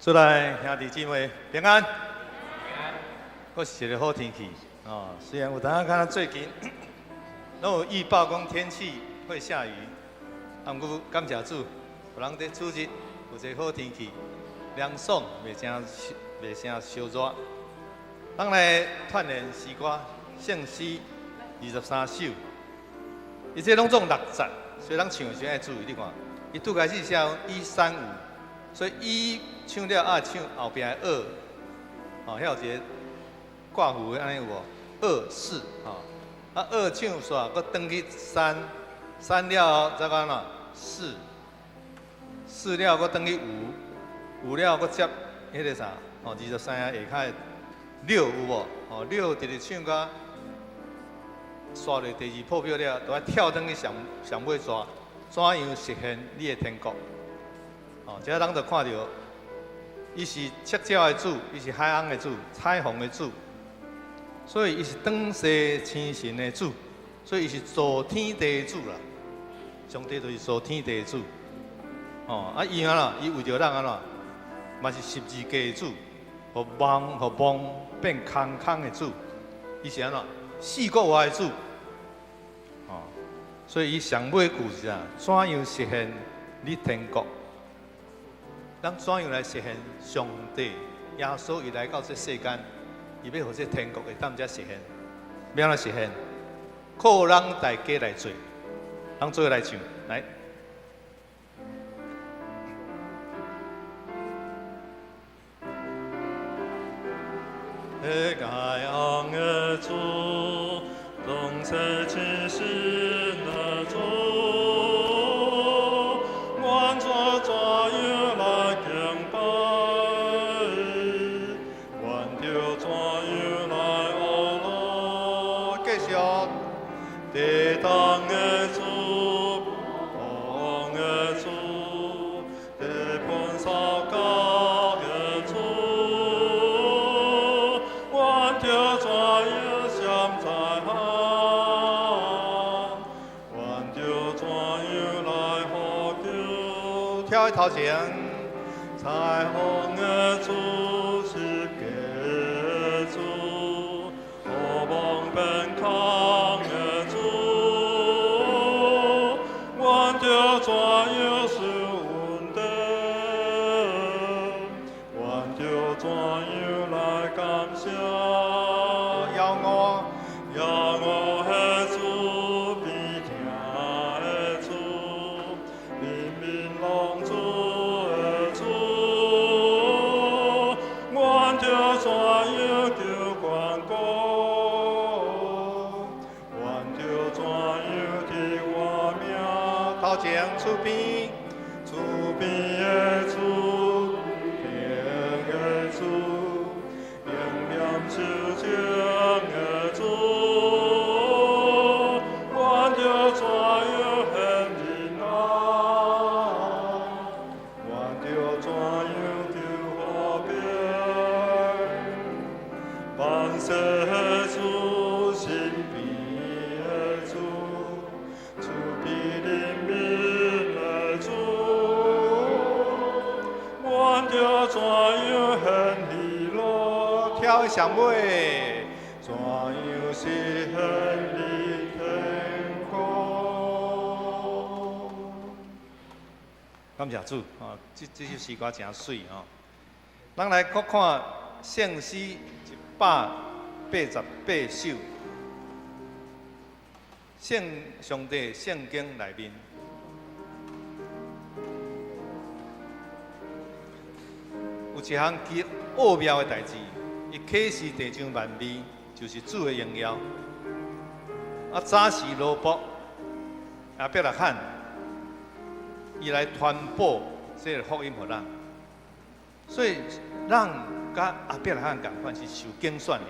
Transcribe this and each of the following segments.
主內兄弟姊妹平安，閣是一个好天氣哦。雖然有當仔看最近攏有預報講天氣會下雨，啊，毋過感謝主，予咱佇主日有一个好天氣，涼爽，袂誠燒熱。咱來串聯詩歌聖詩23首，伊這攏總六節，所以咱唱的時陣愛注意，你看，伊拄開始寫一三五，所以一唱了愛唱後壁的二，哦，遐有一個掛符按呢有無？二四，吼，啊二唱煞，閣轉去三，三了後再按怎？四，四了後閣轉去五，五了後閣接彼个啥？哦，23頁下跤的六有無？哦，六直直唱到煞落第二破表了，就愛跳轉去上上尾逝，怎樣實現你的天國？哦，這咱就看著，伊是赤鳥的主，伊是海翁的主，彩虹的主，所以伊是轉世星神的主，所以伊是造天地的主啦。上帝就是造天地的主。哦，啊，伊按怎？伊為著咱按怎？嘛是十字架的主，予夢予夢變空空的主，伊是按怎？四國外的主。哦，所以伊上尾句是啥？怎樣實現你天國？咱怎樣來實現上帝耶穌伊來到這世間，伊欲予這天國會當遮實現？欲按怎實現？靠咱大家來做，咱做伙來唱，來。海翁的主，東西星神的主，願怎怎樣來敬拜，願著怎樣來學咯。繼續。地動的主，風的主，地盤掃角的主，願著怎樣閃在海，願著怎樣來呼求。跳去頭前。彩虹的主是假的主，予夢變空的主，願著怎樣受恩典，願著怎樣來感謝。搖我，搖我的主，變聽的主，人民攏主的主，願著怎樣求關顧，願著怎樣替我命。頭前厝邊，厝邊的主，平的主，應念受情的主，願著怎樣顯仁愛，願著怎樣求和平，萬世的主，身邊的主，慈悲憐憫的主，願著怎樣顯喜樂，跳去上尾。怎樣實現你天國？感謝主，哦，這首詩歌誠媠吼。咱來閣看聖詩188首，聖上帝聖經內面有一項極奧妙的代誌，伊啟示地上萬物，就是主的榮耀。啊，早時羅伯亞伯拉罕，伊來傳播這个福音予咱，所以咱佮亞伯拉罕仝款是受揀選的，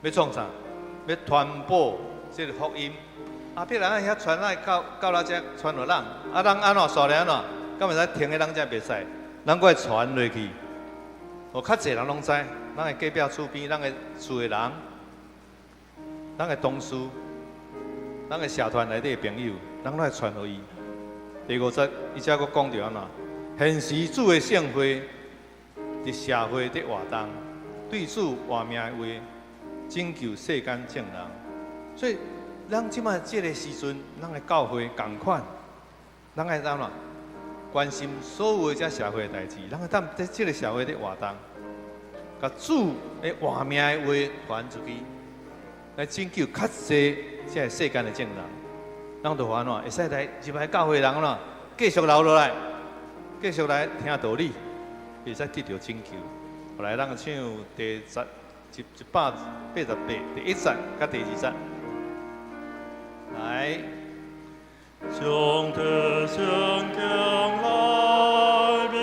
欲創啥？欲傳播這个福音。亞伯拉罕遐傳來到到咱遮傳予咱，啊，咱按怎煞來按怎？敢會使停佇咱遮袂使？咱閣愛傳落去，予較濟人攏知。咱的隔壁厝邊，咱的厝的人，咱的同事，咱的社團內底的朋友，咱攏愛傳予伊。第五節，伊才閣講著按怎？現時主的聖會佇社會佇活動，對主活命的話，拯救世間眾人。所以，咱這擺這个時陣，咱的教會仝款，咱愛按怎關心所有的這社會的代誌，咱愛當佇這个社會佇活動，共主的活命的話傳出去，來拯救較濟這个世間的眾人。咱就按怎會使來入來教會的人按怎繼續留落來，繼續來聽道理，會使得著拯救。後來，咱唱第十一188，第一節佮第二節，來。上帝聖經內面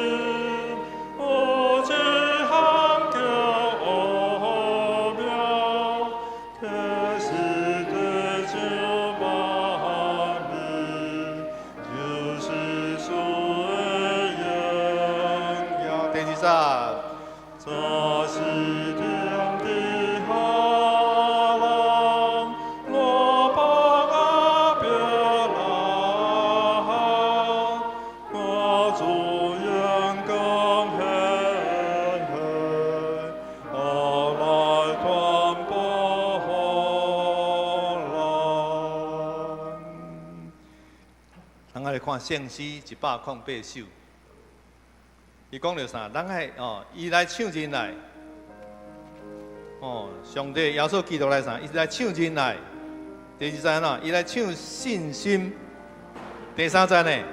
有一項叫奧妙，啟示得救萬民，就是主的榮耀。第二節。早時定佇哈蘭，羅伯亞伯拉罕，我主榮光顯現，後來傳播予咱。咱來看聖詩108首，伊講著啥？咱愛哦，伊來搶仁愛，哦，上帝耶穌基督來啥？伊來搶仁愛。第二節吶，伊來搶信心。第三節呢，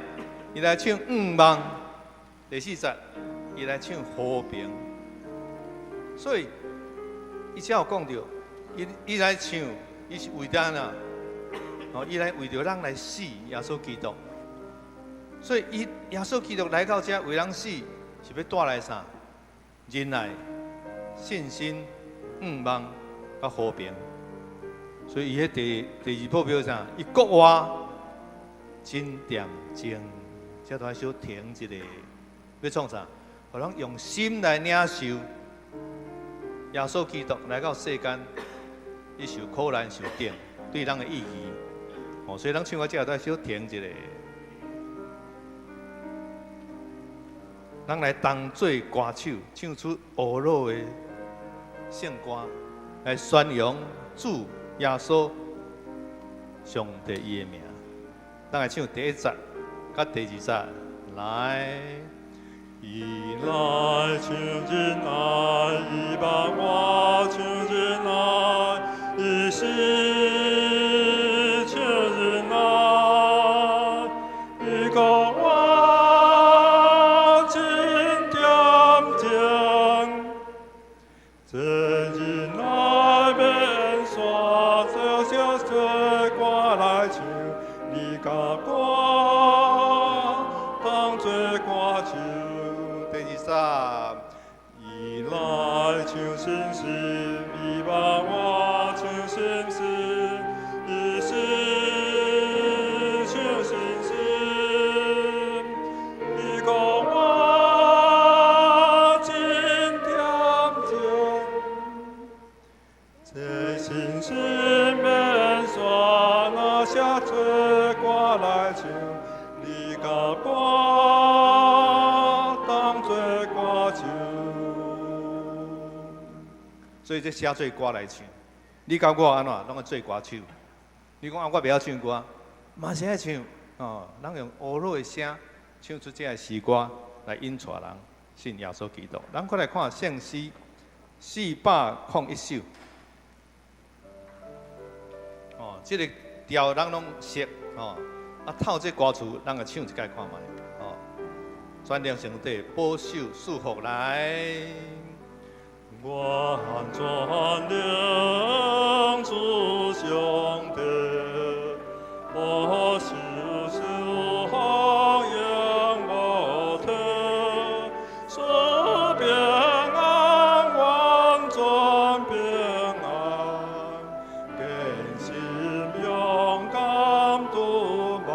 伊來搶向望。第四節，伊來搶和平。所以，伊才有講著，伊來搶，伊是為著按怎？哦，伊來為著咱來死，耶穌基督。所以，伊耶穌基督來到這為咱死，是欲帶來啥？仁愛、信心、向望、佮和平。所以，伊彼第二步表啥？伊國外真恬靜，這都愛小停一下，欲創啥？予咱用心來領受耶穌基督來到世間，伊受苦難、受釘，對咱的意義。哦，所以咱唱到這都愛小停一下。咱來當做歌手，唱出烏魯的聖歌，來宣揚主耶穌上帝伊的名。咱來唱第一節佮第二節，來。伊來搶仁愛，伊幫我搶仁愛，伊是搶仁愛，伊講我真恬靜，這仁愛免煞，這寫做歌來唱，你佮我當做歌手。第二節，伊來搶信心，伊幫我搶信心，伊是搶信心，伊講我真恬靜，這信心免煞，若寫做歌來唱，你佮我當做歌手。所以這寫做歌來唱，你佮我按怎攏愛做歌手？你講啊，我袂曉唱歌，嘛是愛唱哦。咱用烏魯的聲唱出這个詩歌來引帶人信耶穌基督。咱閣來看聖詩401首。哦，這个調咱攏熟哦。啊，透這歌詞，咱來唱一擺看覓哦。全能上帝保守賜福來。願全能主上帝，保守賜福永無退，賜平安完全平安，堅心勇敢度萬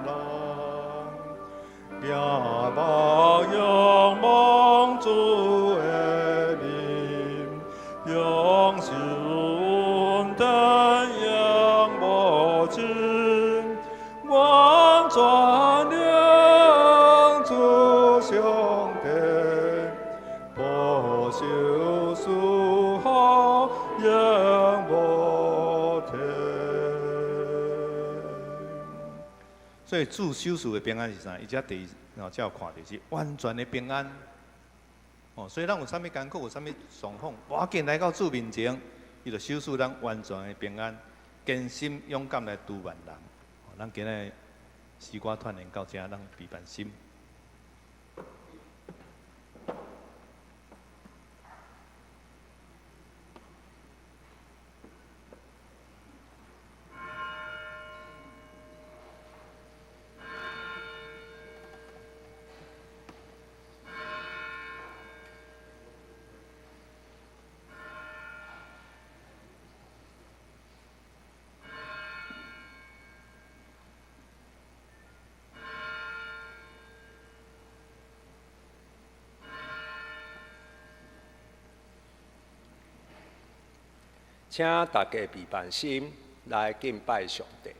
難，仰望仰望主的面，享受恩典永所以主賞賜的平安是啥？伊遮第一哦，才有看著是完全的平安。哦，所以咱有啥物艱苦，有啥物狀況，無要緊來到主面前，伊就賞賜咱完全的平安，堅心勇敢來度萬人。咱今日詩歌串聯到遮，咱閉辦心。請大家閉辦心來敬拜上帝。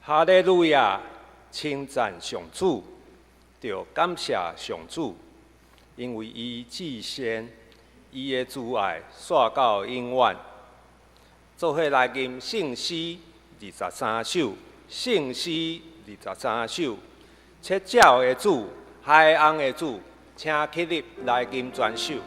哈利路亞，稱讚上主，著感謝上主，因為伊至善，伊的慈愛紲到永遠。做伙來吟聖詩23首，聖詩23首，七鳥的主，海翁的主，請起立來吟全首。主。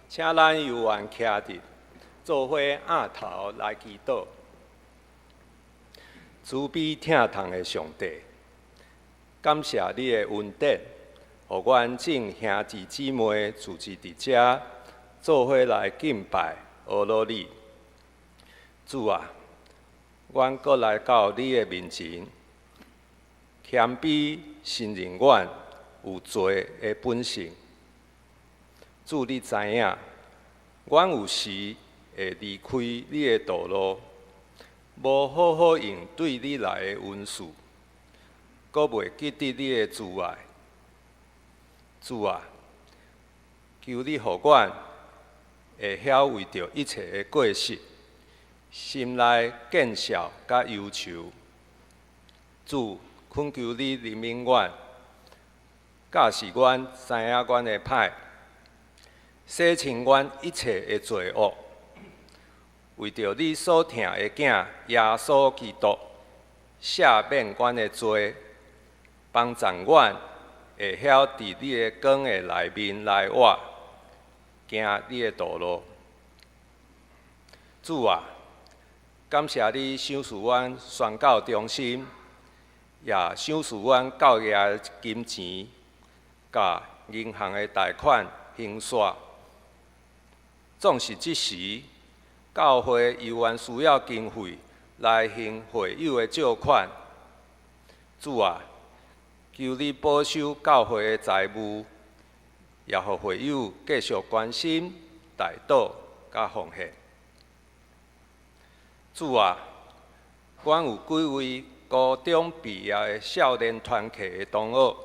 請咱猶原徛佇，做伙仰頭來祈禱。慈悲疼痛的上帝，感謝你的恩典，予阮眾兄弟姊妹聚集佇遮，做伙來敬拜阿羅你。主啊，阮閣來到你的面前，謙卑承認阮有罪的本性。主，你知影，阮有時會離開你的道路，無好好用對你來的恩賜，閣袂記得你的慈愛。主啊，求你予阮會曉為著一切的過失，心內見笑佮憂愁。主，懇求你憐憫阮，教示阮知影阮的歹，洗清阮一切的罪惡。為著你所疼的囝耶穌基督，赦免阮的罪，幫助阮會曉佇你的光的內面來活，行你的道路。主啊，感謝你賞賜阮宣教中心，也賞賜阮教業的金錢，佮銀行的貸款還煞。總是這時，教會猶原需要經費來還會友的借款。主啊，求你保守教會的財務，也予會友繼續關心、代禱佮奉獻。主啊，阮有幾位高中畢業的少年團契的同學，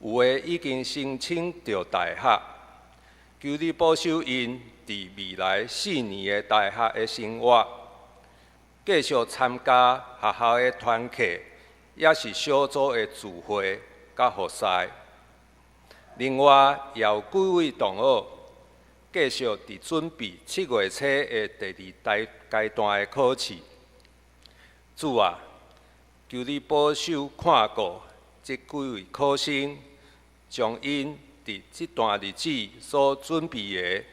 有的已經申請著大學，求你保守𪜶佇未來4年的大學的生活，繼續參加學校的團契，抑是小組的聚會佮服侍。另外，也有幾位同學繼續佇準備7月初的第二階段的考試。主啊，求你保守看顧這幾位考生，將𪜶佇這段日子所準備的，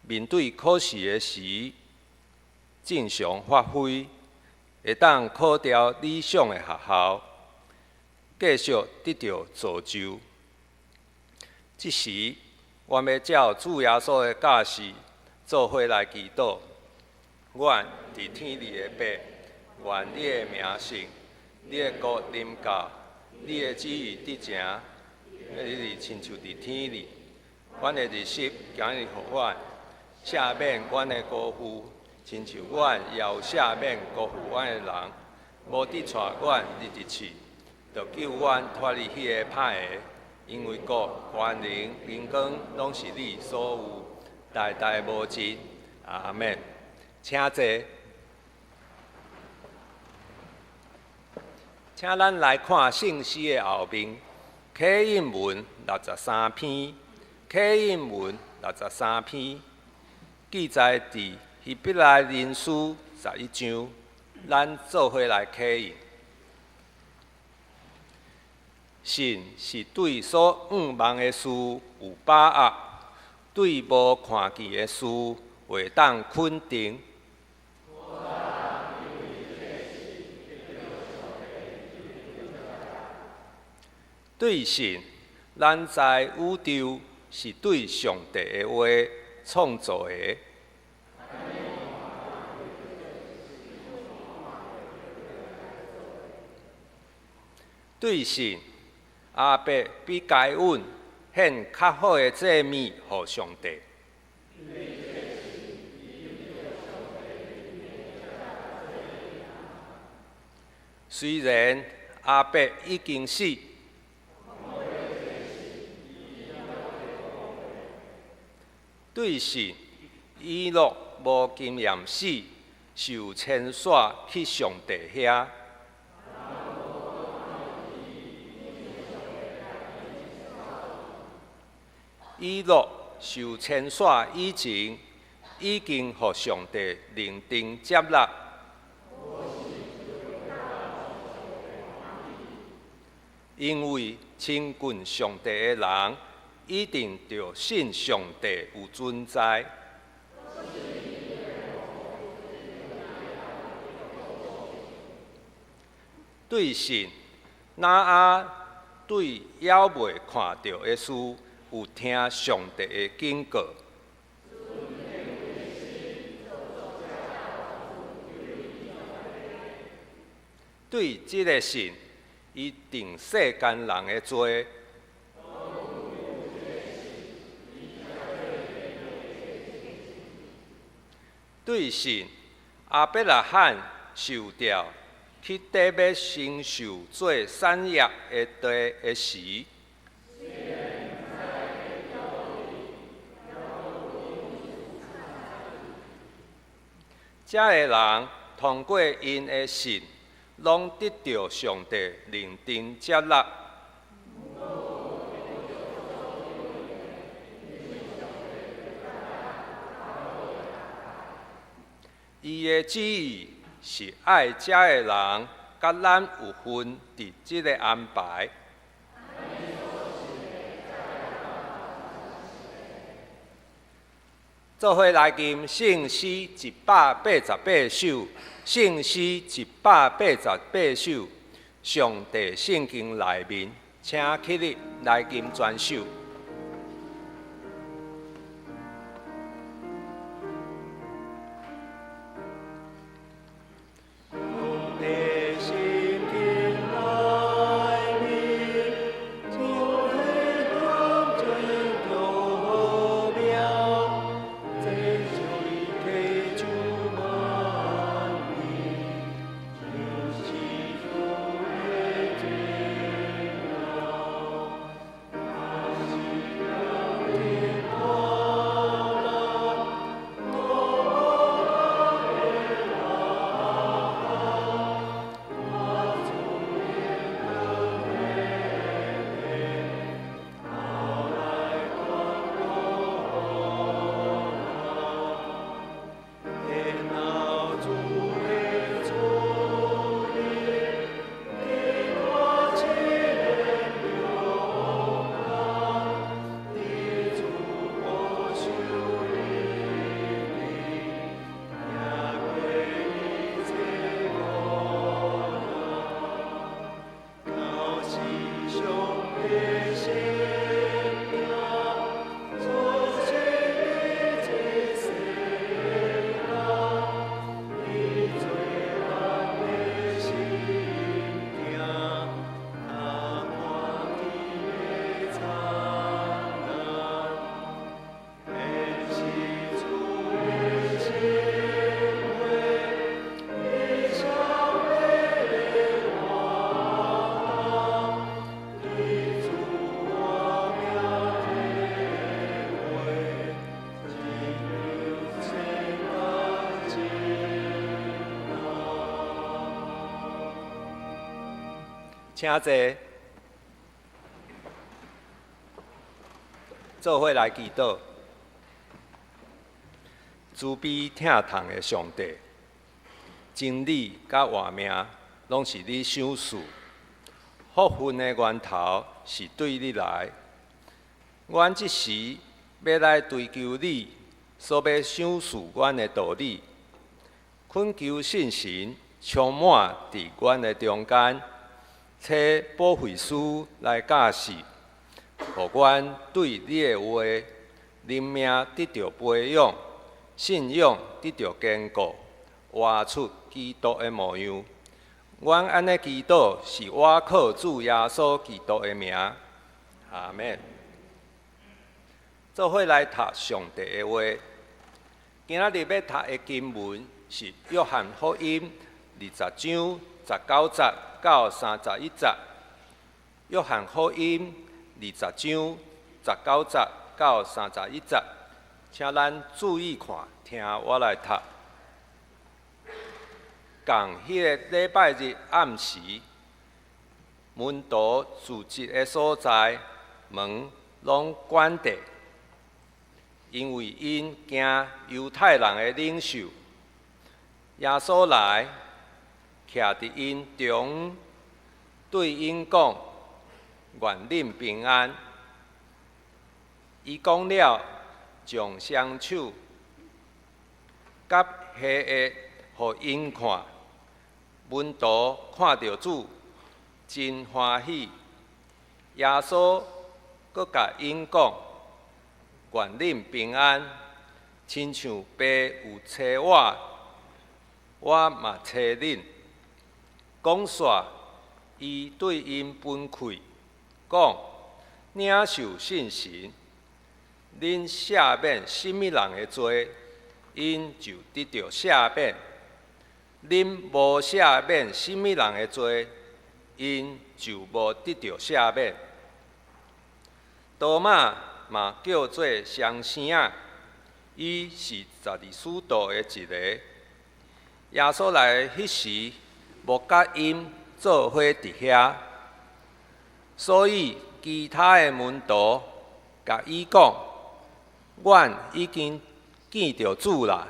面對考試的時，正常發揮，會當考著理想的學校，繼續得著造就。這時，我欲照主耶穌的教示，做伙來祈禱。阮佇天裡的父，願你的名聖，你的國臨到，你的旨意得成，你親像佇天裡。阮的日食今日予阮，赦免阮的辜負，親像阮也有赦免辜負阮的人。無得帶阮入去試，著救阮脫離彼個歹的。因為國、權能、榮光，攏是你所有，代代無盡。阿們。請坐。請咱來看聖詩的後面，啟應文63篇，啟應文63篇，記載佇希伯來人書11章，咱做伙來啟應。信是對所向望的事有把握，對無看見的事會當肯定。對信，咱知宇宙是對上帝的話創造的。對信，亞伯比該隱獻較好的祭物予上帝。雖然亞伯已經死，對信，以諾無經驗死，受遷徙去上帝遐。以諾受遷徙以前，已經予上帝認定接納。因為親近上帝的人，一定著信上帝有存在。對信，挪亞對猶未看著的事，有聽上帝的警告。對這个信，伊定世間人的罪。對信，亞伯拉罕受召去得欲承受做產業的地的時，這个人通過𪜶的信，攏得著上帝認定接納。伊的旨意是愛這个人，佮咱有份佇這个安排。做伙來吟聖詩188首，聖詩188首，上帝聖經內面，請起立來吟全首。請坐，做伙來祈禱。慈悲疼痛的上帝，真理佮活命攏是你賞賜，福分的源頭是對你來。阮這時欲來追求你所欲賞賜阮的道理，懇求聖神充滿佇阮的中間。請保惠師來教示，予阮對你的話，靈命得著培養，信仰得著堅固，活出基督的模樣。阮按呢祈禱，是倚靠主耶穌基督的名。阿們。做伙來讀上帝的話。今仔日欲讀的經文是約翰福音20章19節到31節。約翰福音20章19節到31節，請咱注意看，聽我來讀。仝彼个禮拜日暗時，門徒聚集的所在，門攏關著，因為𪜶驚猶太人的領袖。耶穌來，徛佇𪜶中，對𪜶講：願恁平安。伊講了，將雙手佮下顎予𪜶看。門徒看著主，真歡喜。耶穌閣共𪜶講：願恁平安，親像爸有差我，我嘛差恁。講煞，伊對𪜶噴氣，講：領受聖神。恁赦免啥物人的罪，𪜶就得著赦免；恁無赦免啥物人的罪，𪜶就無得著赦免。多馬嘛叫做雙生仔，伊是十二使徒的一个。耶穌來彼時，無佮𪜶做伙佇遐，所以其他的門徒共伊講：阮已經見著主啦。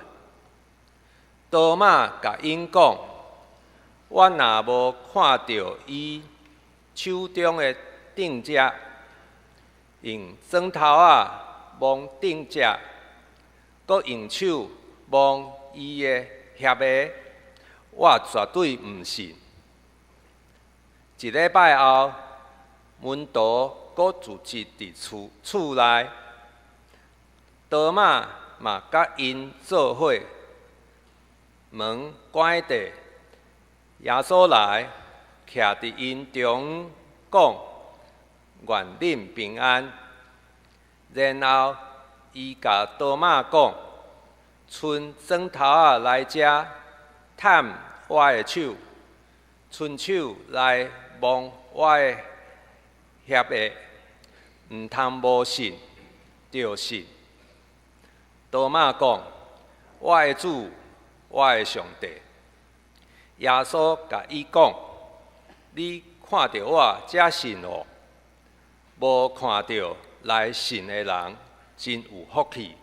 多馬共𪜶講：我若無看著伊手中的釘跡，用指頭仔摸釘跡，閣用手摸伊的額的，我絕對毋信。一禮拜後，門徒閣聚集佇厝內，多馬嘛佮𪜶做伙，門關著，耶穌來，徛佇𪜶中講：願恁平安。然後伊共多馬講：伸指頭仔來遮，探我的手；伸手來摸我的額的，毋通無信，著信。多馬講：我的主，我的上帝。耶穌共伊講：你看著我才信哦，無看著來信的人真有福氣。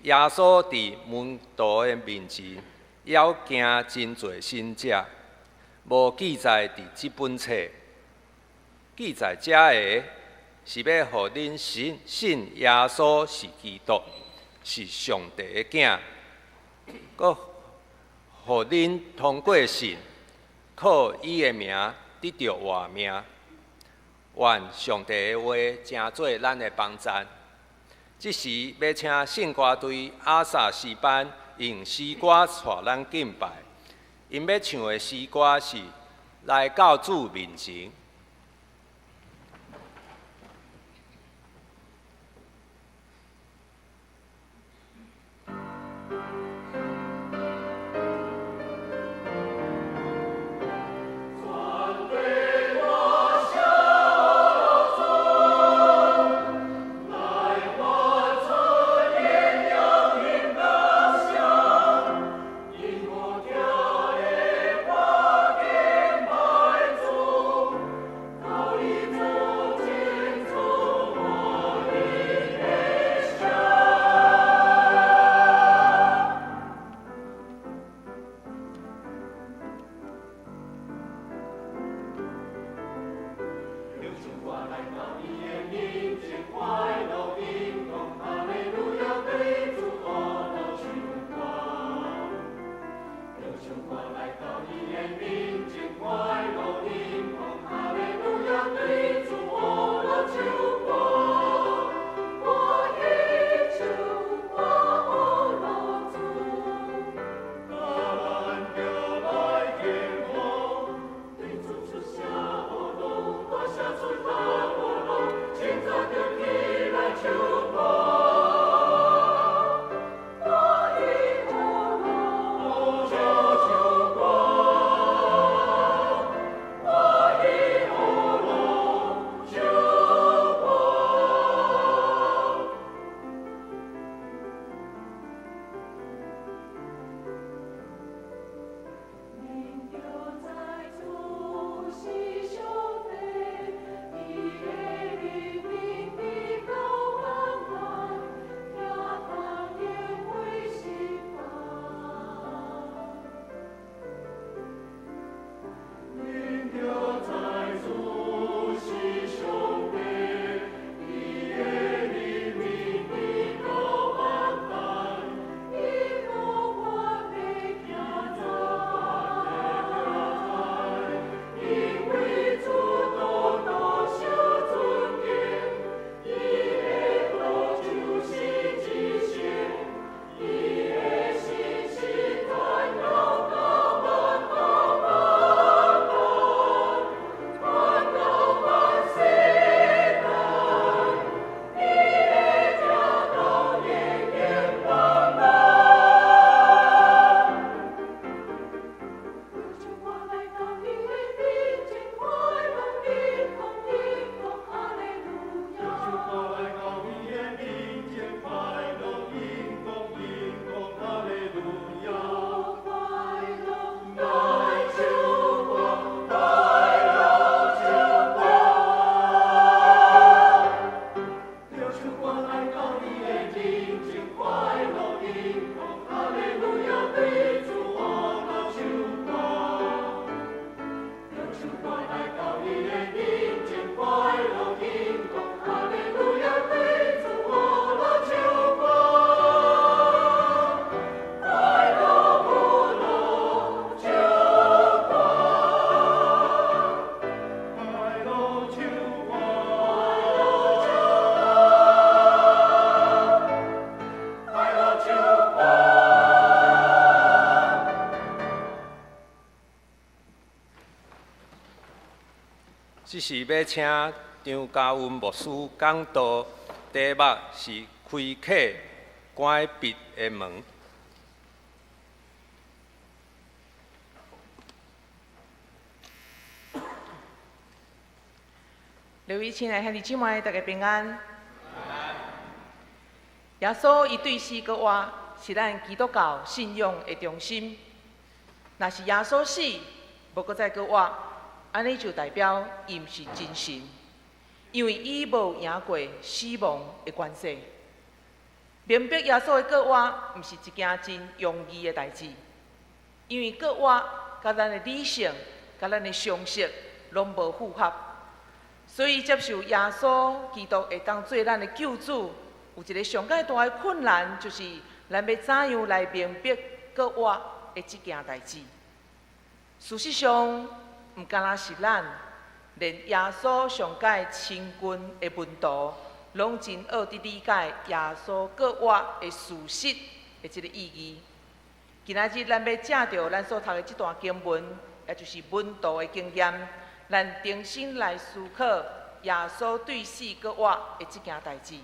耶穌佇門徒的面前，猶行真濟神跡，無記載佇這本冊。記載這个是欲予恁信信耶穌是基督，是上帝的囝，閣予恁通過信，靠伊的名得著活命。願上帝的話成做咱的幫贊。這時欲請聖歌隊阿薩詩班用詩歌帶咱敬拜。𪜶欲唱的詩歌是《來到主面前》。因我聽的看見是欲請張嘉文牧師講道，題目是開啟關閉的門。各位親愛兄弟姊妹，大家平安。耶穌伊對死閣活，是咱基督教信仰的中心。若是耶穌死，無閣再閣活，按呢就代表伊毋是真神，因為伊無贏過死亡的權勢。明白耶穌的復活，毋是一件真容易的代誌，因為復活佮咱的理性、佮咱的常識攏無符合，所以接受耶穌基督會當做咱的救主，有一个上蓋大的困難，就是咱欲怎樣來明白復活的這件代誌。事實上，毋干焦是咱，連耶穌上蓋親近的門徒，攏真學佇理解耶穌復活的事實的這个意義。今仔日咱欲藉著咱所讀的這段經文，也就是門徒的經驗，咱重新來思考耶穌對死復活的這件代誌。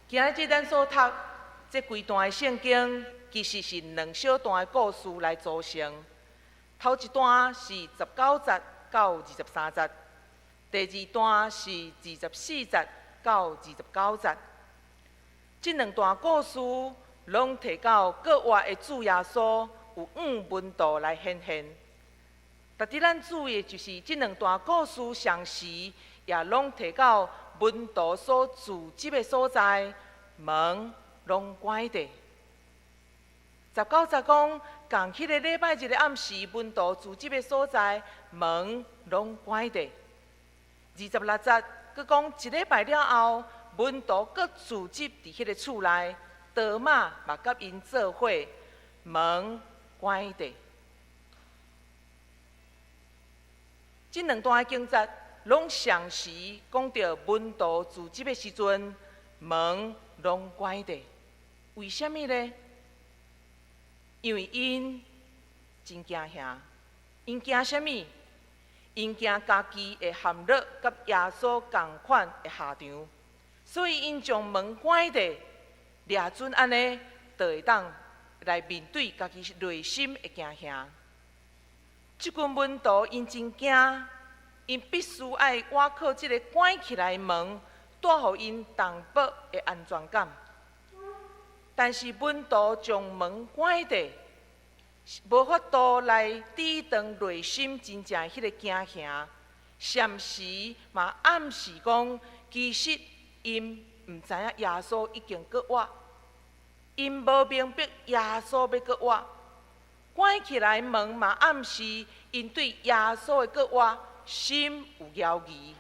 今仔日咱所讀這規段的聖經，其實是兩小段的故事來組成。頭一段是19節到23節，第二段是24節到29節。這兩段故事攏提到復活的主耶穌有向門徒來顯現。值得咱注意的就是這兩段故事同時也攏提到門徒所聚集的所在，門攏關著。19節講，仝彼个禮拜日的暗時，門徒聚集的所在，門攏關著。26節，閣講一禮拜了後，門徒閣聚集佇彼个厝內，多馬嘛佮𪜶做伙，門關著。這兩段的經節攏同時講著門徒聚集的時陣，門攏關著。為啥物呢？因為𪜶真驚嚇，𪜶驚啥物？𪜶驚家己會陷落佮耶穌仝款的下場，所以𪜶將門關著，掠準按呢，就會當來面對家己內心的驚嚇。這群門徒𪜶真驚，𪜶必須愛倚靠這个關起來的門，帶予𪜶淡薄的安全感。但是門徒將門關著，無法度來抵擋內心真正彼个驚嚇，同時嘛暗示講，其實𪜶毋知影耶穌已經復活，𪜶無明白耶穌欲復活。關起來門嘛暗示𪜶對耶穌的復活心有猶疑，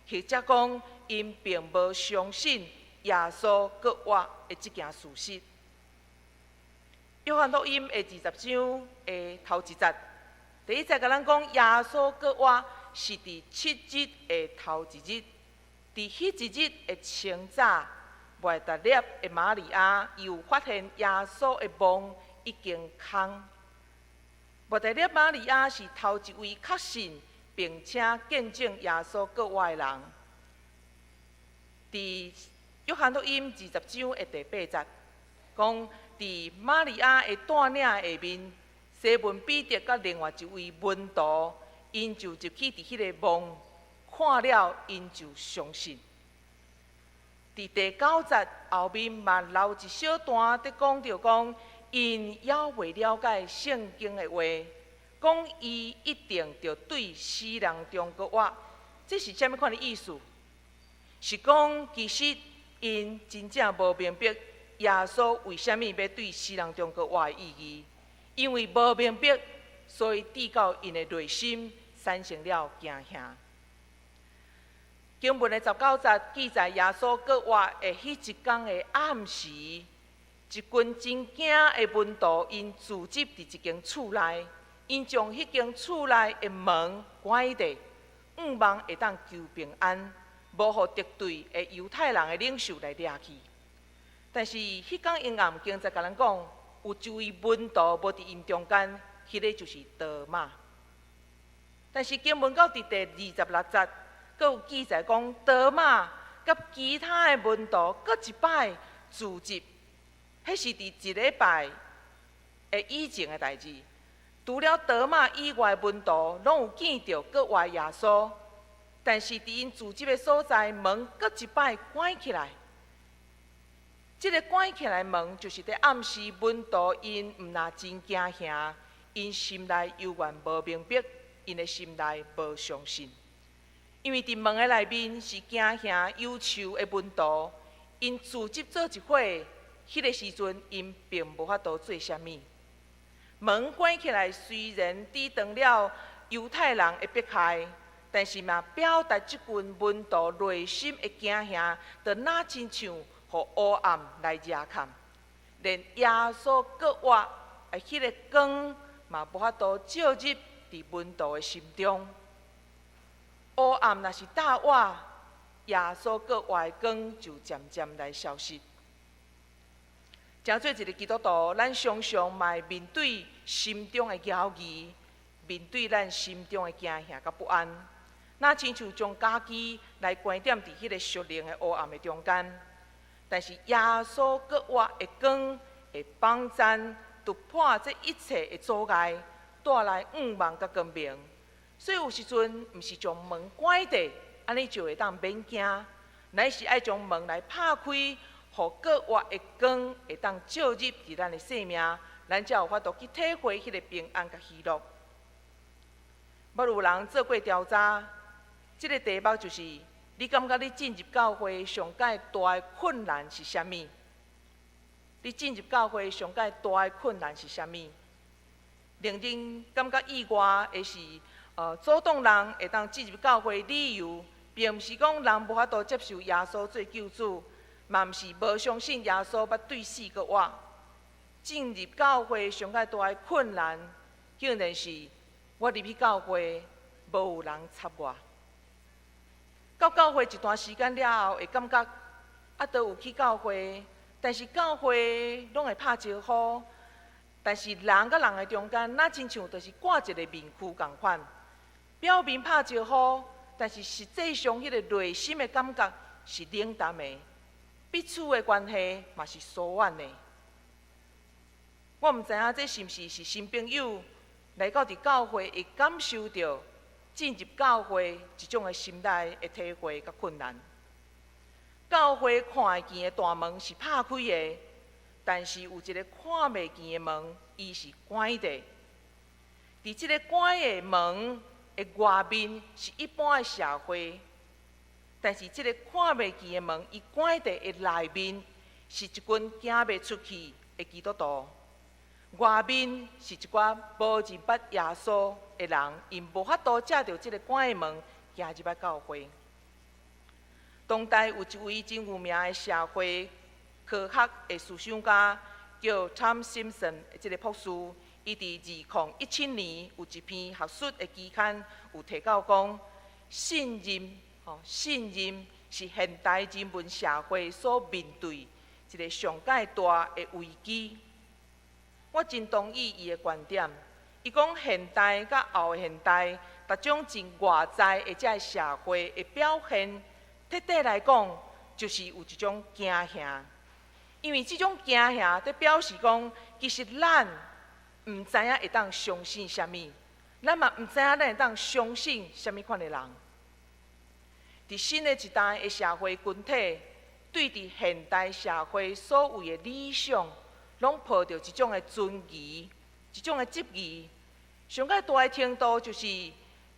或者講𪜶並無相信耶穌復活的這件事實。約翰福音的20章的頭一節，第一節共咱講，耶穌復活是佇7日的頭一日，佇彼一日的清早，抹大拉的瑪利亞伊有發現耶穌的墓已經空。抹大拉瑪利亞是頭一位確信並且見證耶穌復活的人。佇約翰福音20章的第八節，講佇瑪利亞的帶領下面，西門彼得佮另外一位門徒，𪜶就入去佇彼个墓，看了𪜶就相信。佇第九節後面嘛留一小段，佇講著講，𪜶猶未了解聖經的話，講伊一定著對死人中復活，這是啥物款的意思？是講其實𪜶真正無明白耶穌為啥物欲對死人中復活的意義，因為無明白，所以致到𪜶的內心產生了驚嚇。經文的19節記載耶穌復活的彼一工的暗時，一群真驚的門徒，𪜶聚集佇一間厝內，𪜶將彼間厝內的門關著，向望會當求平安，無予敵對的猶太人的領袖來掠去。但是彼工陰暗經節共咱講，有一位門徒無佇𪜶中間，彼个就是多馬。但是經文到佇第26節，閣有記載講，多馬佮其他的門徒閣一擺聚集，彼是佇一禮拜的以前的代誌。除了多馬以外的門徒，攏有見著閣活耶穌，但是佇𪜶聚集的所在，門閣一擺關起來。這个關起來門，就是佇暗示門徒𪜶毋若真驚嚇，𪜶心內猶原無明白，𪜶的心內無相信。因為佇門的內面是驚嚇憂愁的門徒，𪜶聚集做一伙，彼个時陣𪜶並無法度做啥物。門關起來，雖然抵擋了猶太人的迫害，但是嘛表達這群門徒內心的驚嚇，就若親像予烏暗來遮蓋，連耶穌閣活的彼个光嘛無法度照入佇門徒的心中。烏暗若是罩倚，耶穌閣活的光就漸漸來消失。成做一个基督徒，咱常常嘛會面對心中的猶疑，面對咱心中的驚嚇佮不安，若親像將家己來關踮佇彼个屬靈的烏暗的中間。但是耶穌閣活的光會幫咱突破這一切的阻礙，帶來向望佮光明。所以有時陣毋是將門關著，按呢就會當免驚，乃是愛將門來拍開，予閣活的光會當照入佇咱的生命，咱才有法度去體會彼个平安佮喜樂。捌有人做過調查，這个題目就是：你感覺你進入教會上蓋大的困難是啥物？你進入教會上蓋大的困難是啥物？令人感覺意外的是，阻擋人會當進入教會理由，並毋是講人無法度接受耶穌做救主，嘛毋是無相信耶穌捌對死閣活。進入教會上蓋大的困難，竟然是我入去教會，無有人插我。到教會一段時間了後，會感覺啊，都有去教會，但是教會攏會拍招呼，但是人佮人的中間，若親像就是掛一个面具仝款，表面拍招呼，但是實際上彼个內心的感覺是冷淡的，彼此的關係嘛是疏遠的。我毋知影這是毋是是新朋友來到佇教會會感受著進入教會一種的心內的體會佮困難。教會看會見的大門是拍開的，但是有一个看袂見的門，伊是關的。佇這个關的門的外面是一般的社會，但是這个看袂見的門，伊關佇的內面是一群行袂出去的基督徒。外面是一寡無認捌耶穌的人，𪜶無法度藉著這个關的門行入來教會。當代有一位真有名的社會科學的思想家，叫 Tom Simpson 的這个博士，伊佇2017年有一篇學術的期刊，有提到講，信任，吼，信任是現代人文社會所面對一个上蓋大的危機。我真同意伊的觀點。伊講現代佮後現代，逐種真外在的這个社會的表現，徹底來講，就是有一種驚嚇。因為這種驚嚇，佇表示講，其實咱毋知影會當相信啥物，咱嘛毋知影咱會當相信啥物款的人。佇新的一代的社會群體，對佇現代社會所謂的理想，攏抱著一種的存疑，一種的質疑。上蓋大的程度就是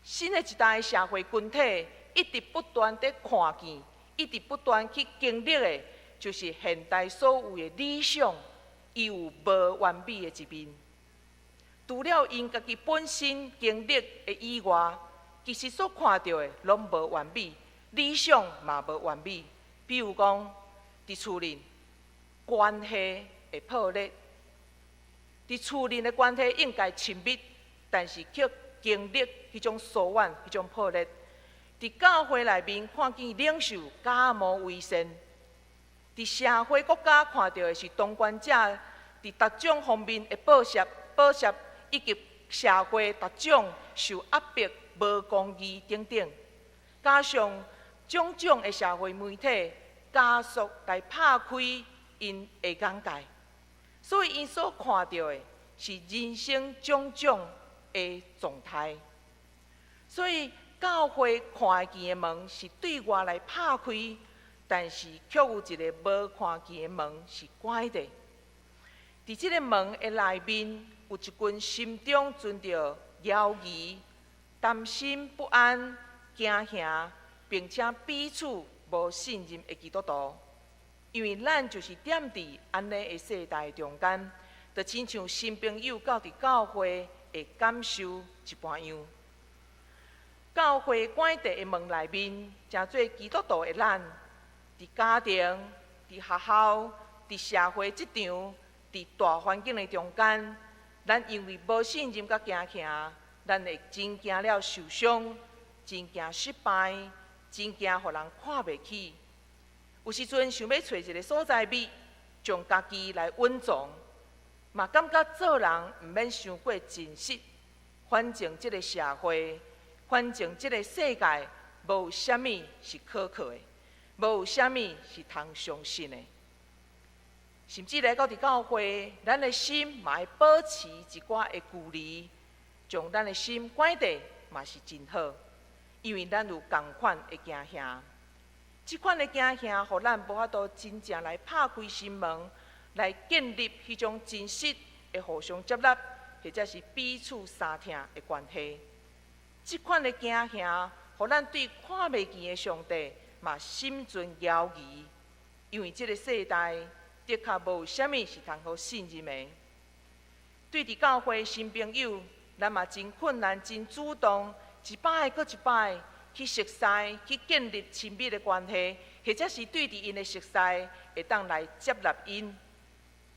新的一代的社會群體一直不斷佇看見，一直不斷去經歷的，就是現代所謂的理想，伊有無完美的一面。除了𪜶家己本身經歷的以外，其實所看著的攏無完美，理想嘛無完美。比如講，佇厝裡關係會破裂，佇厝裡的關係應該親密，但是卻經歷彼種疏遠、彼種破裂。佇教會內面看見領袖假冒為善，佇社會國家看著的是當權者佇各種方面的剝削、剝削，以及社會各種受壓迫無公義等等，加上種種的社會媒體加速來拍開𪜶的眼界，所以𪜶所看到的是人生種種的狀態。所以教會看見的門是對外來拍開，但是卻有一个無看見的門是關的。佇這个門的內面，有一群心中存著猶疑、擔心不安、驚嚇，並且彼此無信任的基督徒。因為咱就是踮佇按呢的世代中間，就親像新朋友到佇教會的感受一般樣。教會關閉的門內面，成做基督徒的咱，佇家庭、佇學校、佇社會職場、佇大環境的中間，咱因為無信任佮驚嚇，咱會真驚了受傷，真驚失敗，真驚予人看袂起。有時陣想欲揣一个所在覓，將家己來隱藏，嘛感覺做人毋免傷過真實。反正這个社會，反正這个世界，無啥物是可靠的，無啥物是通相信的。甚至來到佇教會，咱的心嘛會保持一寡的距離，將咱的心關著嘛是真好，因為咱有仝款的驚嚇。這款的驚嚇，予咱無法度真正來拍開心門，來建立彼種真實的互相接納，或者是彼此相疼的關係。這款的驚嚇，予咱對看袂見的上帝嘛心存猶疑，因為這个世代的確無啥物是通好信任的。對佇教會新朋友，咱嘛真困難、真主動，一擺閣一擺去熟似、去建立親密的關係，或者是對佇𪜶的熟似，會當來接納𪜶。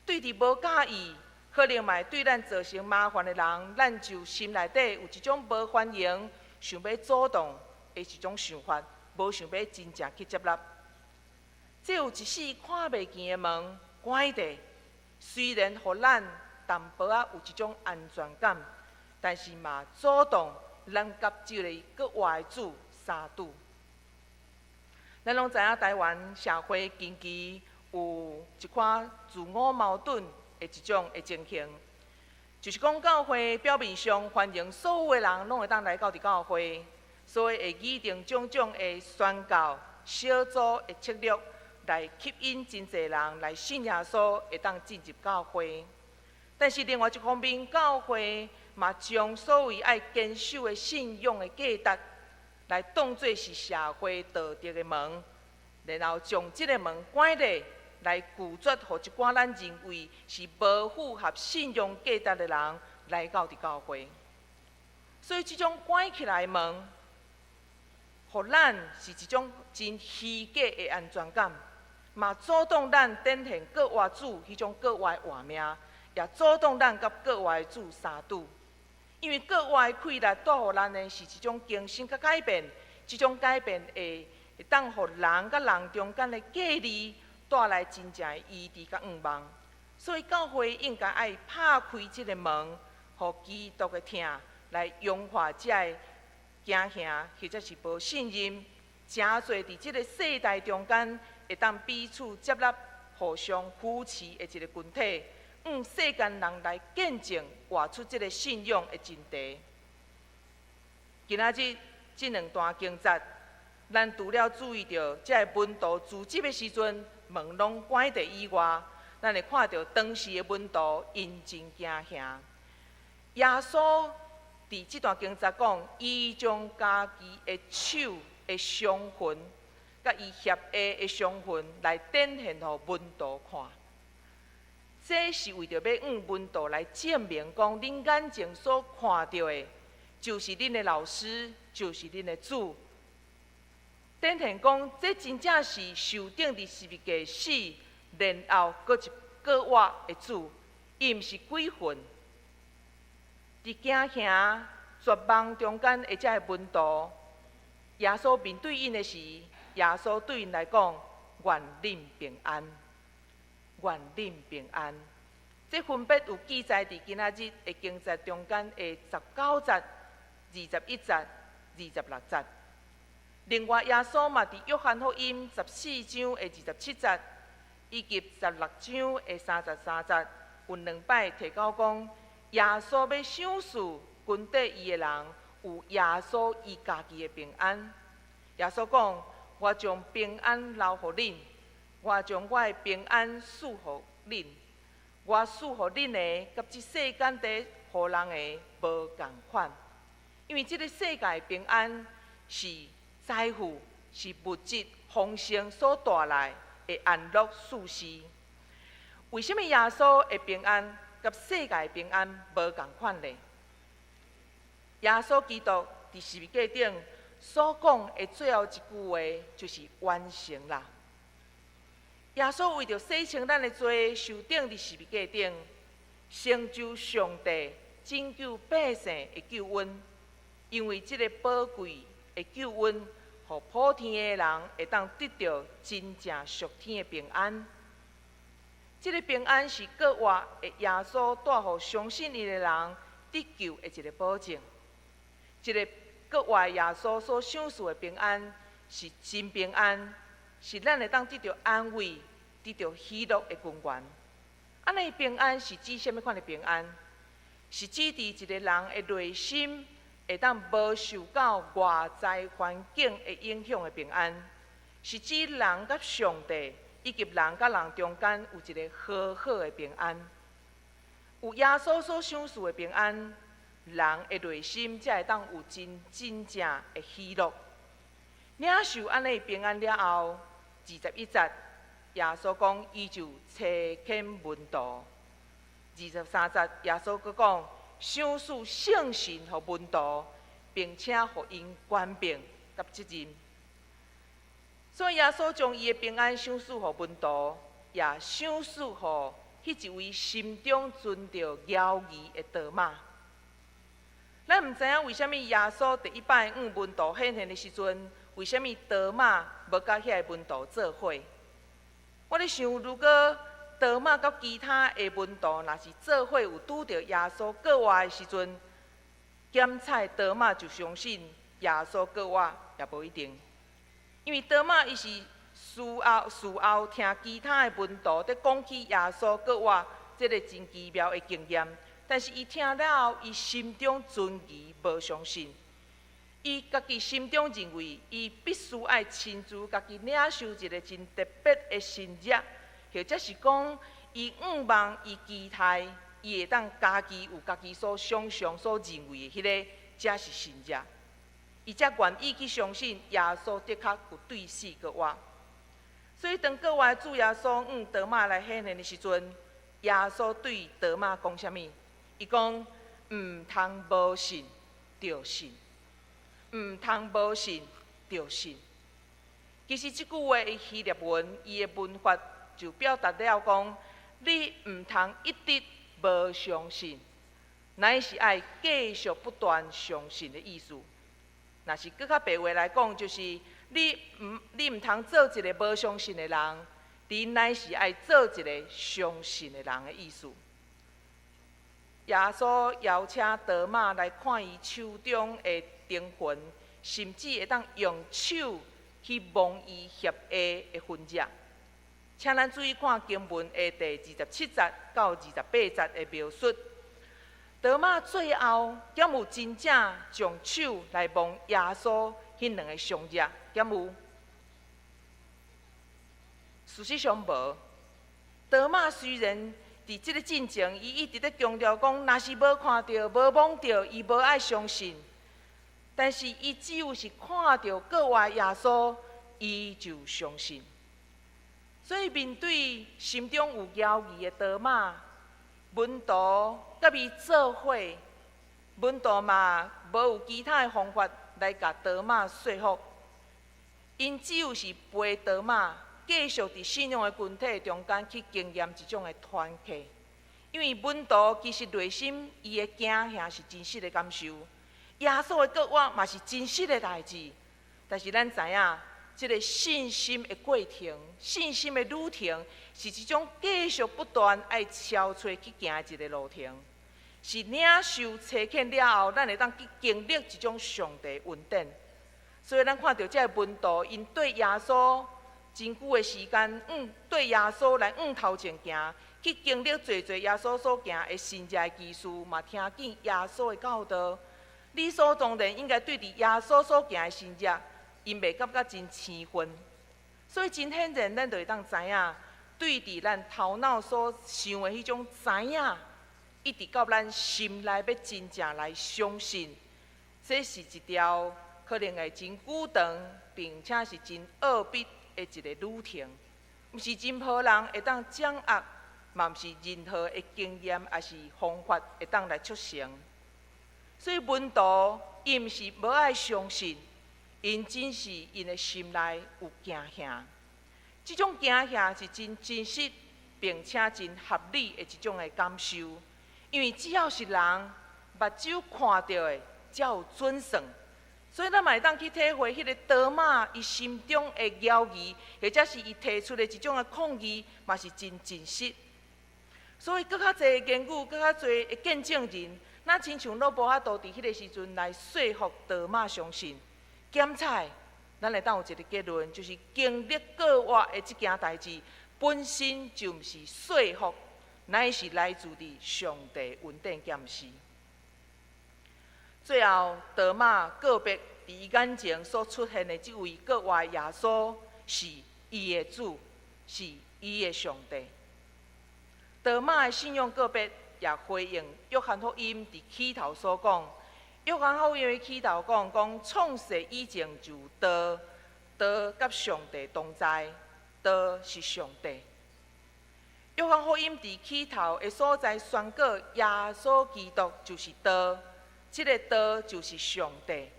對佇無佮意，可能嘛會對咱造成麻煩的人，咱就心內底有一種無歡迎、想欲阻擋的一種想法，無想欲真正去接納。這有一扇看袂見的門關著，雖然予咱淡薄仔有一種安全感，但是嘛阻擋咱佮這个閣活的主相拄。咱攏知影台灣社會近期有一款自我矛盾的一種的情形，就是講教會表面上歡迎所有的人攏會當來到佇教會，所以會擬定種種的宣教小組的策略，來吸引真濟人來信耶穌，會當進入教會。但是另外一方面，教會嘛將所謂愛堅守的信仰的價值，來當做是社會道德的門，然後將這个門關咧，來拒絕予一寡咱認為是無符合信仰價值的人來到佇教會。所以這種關起來的門，予咱是一種真虛假的安全感，嘛阻擋咱展現閣活主彼種閣活的活命，也阻擋咱佮閣活的主相拄。因為閣活的氣力帶予咱的是一種更新佮改變，這種改變會當予人佮人中間的隔離帶來真正的醫治佮向望。所以教會應該愛拍開這个門，予基督的疼來融化這个驚嚇或者是無信任，成做佇這个世代中間會當彼此接納、互相扶持的一个群體，向世間人來見證，活出這个信仰的真諦。今仔日這兩段經節，咱除了注意著這个門徒辭職的時陣，門攏關著以外，咱會看著當時的門徒𪜶真驚嚇。耶穌佇這段經節講，伊將家己的手的傷痕，佮伊脅下的傷痕來展現予門徒看。這是為著欲向門徒來證明，講恁眼前所看著的，就是恁的老師，就是恁的主。展現講，這真正是受釘佇十字架死，然後閣一閣活的主，伊毋是鬼魂。佇驚嚇絕望中間的這个門徒，耶穌面對𪜶的時，耶穌對𪜶來講：願恁平安，願恁平安。這分別有記載佇今仔日的經節中間的19節、21節、26節。另外，耶穌嘛佇約翰福音14章的27節，以及16章的33節，有兩擺提到講，耶穌欲賞賜跟綴伊的人，有耶穌伊家己的平安。耶穌講：我將平安留予恁，我將我的平安賜予恁。我賜予恁的，佮這世間佇予人的無仝款。因為這个世界的平安是財富，是物質豐盛所帶來的安樂舒適。為啥物耶穌的平安佮世界的平安無仝款呢？耶穌基督佇十字架頂所講的最後一句話，就是完成啦。耶穌為著洗清咱的罪，受釘佇十字架頂，成就上帝拯救百姓的救恩。因為這个寶貴的救恩，予普天的人會當得著真正屬天的平安。這个平安是復活的耶穌帶予相信伊的人得救的一个保證。這个復活的耶穌所賞賜的平安是真平安，是咱會當得著安慰、得著喜樂的根源。按呢平安是指啥物款的平安？是指佇一个人的內心會當無受到外在環境的影響的平安，是指人佮上帝以及人佮人中間有一个和好的平安。有耶穌所賞賜的平安，人的內心才會當有真真正的喜樂。領受按呢平安了後，21節，耶穌講伊就差遣門徒。23節，耶穌閣講，賞賜聖神予門徒，並且予𪜶權柄佮責任。所以耶穌將伊的平安賞賜予門徒，也賞賜予彼一位心中存著猶疑的多馬。咱毋知影為啥物耶穌第一擺向門徒顯現的時陣，為啥物多馬無佮遐个門徒做伙？我咧想，如果多馬佮其他的門徒若是做伙有拄著耶穌復活的時陣，檢採多馬就相信耶穌復活也無一定，因為多馬伊是事後聽其他的門徒佇講起耶穌復活這个真奇妙的經驗，但是伊聽了後，伊心中存疑，無相信。伊家己心中認為，伊必須愛親自家己領受一个真特別的神跡，或者是講，伊向望伊期待，伊會當家己有家己所想象、所認為的彼个，才是神跡。伊才願意去相信耶穌的確有對死閣活。所以當復活的主耶穌向多馬來顯現的時陣，耶穌對多馬講啥物？伊講：毋通無信，著信；毋通無信，著信。其實這句話的希臘文，伊的文法就表達了講，你毋通一直無相信，乃是愛繼續不斷相信的意思。若是閣較白話來講，就是你毋通做一个無相信的人，你乃是愛做一个相信的人的意思。耶穌邀請多馬來看伊手中的釘痕，甚至會當用手去摸伊脅下的痕跡。請咱注意看經文的第27節到28節的描述。多馬最後敢有真正將手來摸耶穌彼兩個傷跡？敢有？事實上無。多馬雖然佇這个進前，伊一直咧強調講，若是無看著、無摸著，伊無愛相信。但是伊只有是看著復活耶穌，伊就相信。所以面對心中有猶疑的多馬，門徒佮伊做伙，門徒嘛無有其他的方法來共多馬說服，𪜶只有是陪多馬繼續佇信仰的群體中間去經驗這種的團契。因為門徒其實內心伊的驚嚇是真實的感受，耶穌的復活嘛是真實的代誌，但是咱知影，這个信心的過程、信心的旅程，是一種繼續不斷愛敲揣去行的一个路程。是領受差遣了後，咱會當去經歷這種上帝恩典。所以咱看著這个門徒，𪜶綴耶穌真久的時間，綴耶穌來向頭前行，去經歷濟濟耶穌所行的神蹟的奇事，嘛聽見耶穌的教導。理所當然應該對佇耶穌所行的神蹟，𪜶袂感覺真生分。所以真顯然，咱就會當知影，對佇咱頭腦所想的彼種知影，一直到咱心內欲真正來相信，這是一條可能會真久長，並且是真奧秘的一个旅程。毋是任何人會當掌握，嘛毋是任何的經驗，抑是方法會當來促成。所以門徒伊毋是無愛相信，𪜶只是𪜶的心內有驚嚇。這種驚嚇是真真實，並且真合理的一種的感受。因為只要是人目睭看著的，才有準算。所以咱嘛會當去體會彼个多馬伊心中的猶疑，或者是伊提出的一種的抗議，嘛是真真實。所以，閣較濟的言語，閣較濟的見證人，若親像攏無法度佇彼个時陣來說服多馬相信。檢採，咱會當有一个結論，就是經歷過活的這件代誌，本身就毋是說服，乃是來自佇上帝恩典檢視。最後，多馬告別佇伊眼前所出現的這位過活耶穌，是伊的主，是伊的上帝。多馬的信仰告別，也回應約翰福音佇起頭所講。約翰福音的起頭講，講創世以前就有道，道佮上帝同在，道是上帝。約翰福音佇起頭的所在宣告，耶穌基督就是道，這个道就是上帝。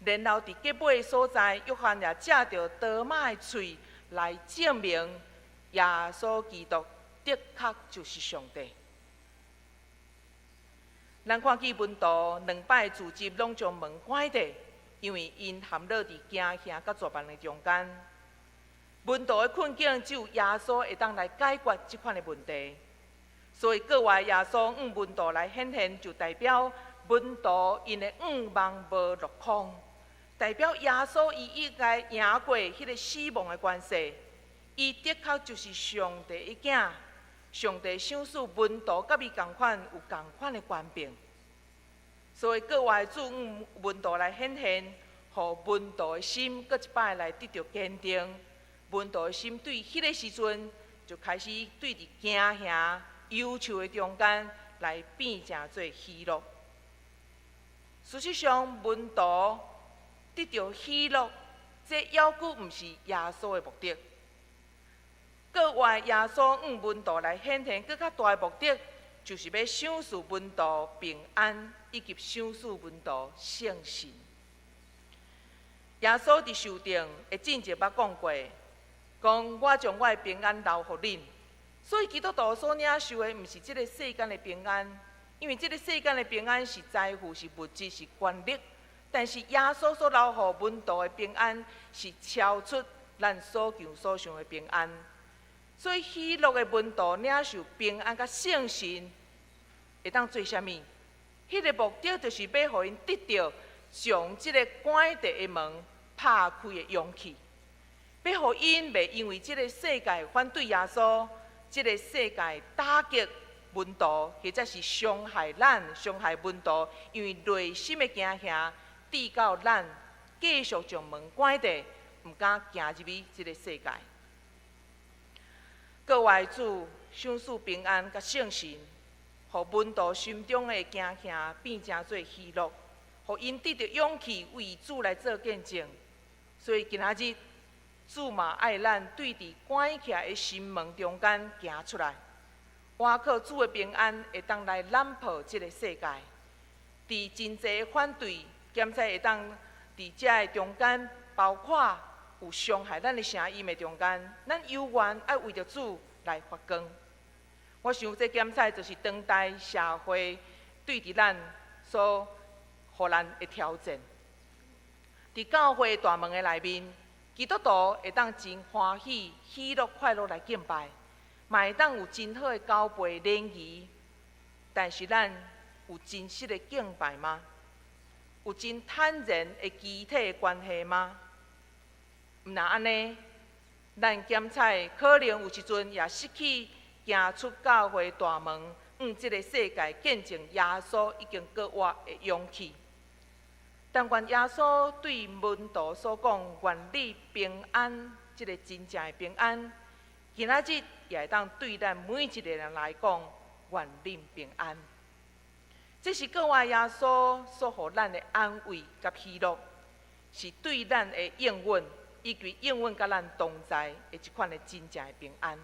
然後佇結尾所在，約翰也藉著多馬的喙來證明耶穌基督的確就是上帝。咱看見門徒兩擺自執攏將門關著，因為𪜶陷落佇驚嚇佮絕望的中間。門徒的困境只有耶穌會當來解決這款的問題。所以過活耶穌向門徒來顯現，就代表門徒𪜶的向望無落空，代表耶穌伊應該贏過彼个死亡的權勢，伊的確就是上帝的囝。上帝賞賜門徒佮伊仝款有仝款的權柄，所以過活的主向門徒來顯現，予門徒的心閣一擺來得著堅定。門徒的心對彼个時陣就開始對佇驚嚇、憂愁的中間來變成做喜樂。事實上，門徒得著喜樂，這猶閣毋是耶穌的目的。過活耶穌向門徒來顯現，閣較大的目的，就是欲賞賜門徒平安，以及賞賜門徒聖神。耶穌佇受釘的進前捌講過，講我將我的平安留予恁。所以基督徒所領受的，毋是這个世間的平安，因為這个世間的平安是財富、是物質、是權力。但是耶穌所留予門徒的平安，是超出咱所求所想的平安。所以喜樂的門徒領受平安佮聖神，會當做啥物？彼个目的就是欲予𪜶得著將這个關著的門拍開的勇氣，欲予𪜶袂因為這个世界反對耶穌，這个世界打擊門徒，或者是傷害咱、傷害門徒，因為內心的驚嚇，致到咱繼續將門關著，毋敢行入去這个世界。過活主賞賜平安佮聖神，予門徒心中的驚嚇變成做喜樂，予𪜶得著勇氣為主來做見證。所以今仔日主嘛愛咱對佇關起來的心門中間行出來，倚靠主的平安會當來攬破這个世界。佇真濟反對，兼且會當佇這个中間，包括有傷害咱的聲音的中間，咱猶原愛為著主來發光。我想這檢採就是當代社會對佇咱所予咱的挑戰。佇教會大門的內面，基督徒會當真歡喜、喜樂、快樂來敬拜，嘛會當有真好的交陪聯誼。但是咱有真實的敬拜嗎？有真坦然的肢體關係嗎？毋若按呢，咱檢採可能有一陣也失去行出教會大門，向這个世界見證耶穌已經復活的勇氣。但願耶穌對門徒所講願你平安，這个真正的平安，今仔日也會當對咱每一个人來講，願恁平安。這是復活耶穌所予咱的安慰佮喜樂，是對咱的應允，以及永遠佮咱同在的一款的真正的平安。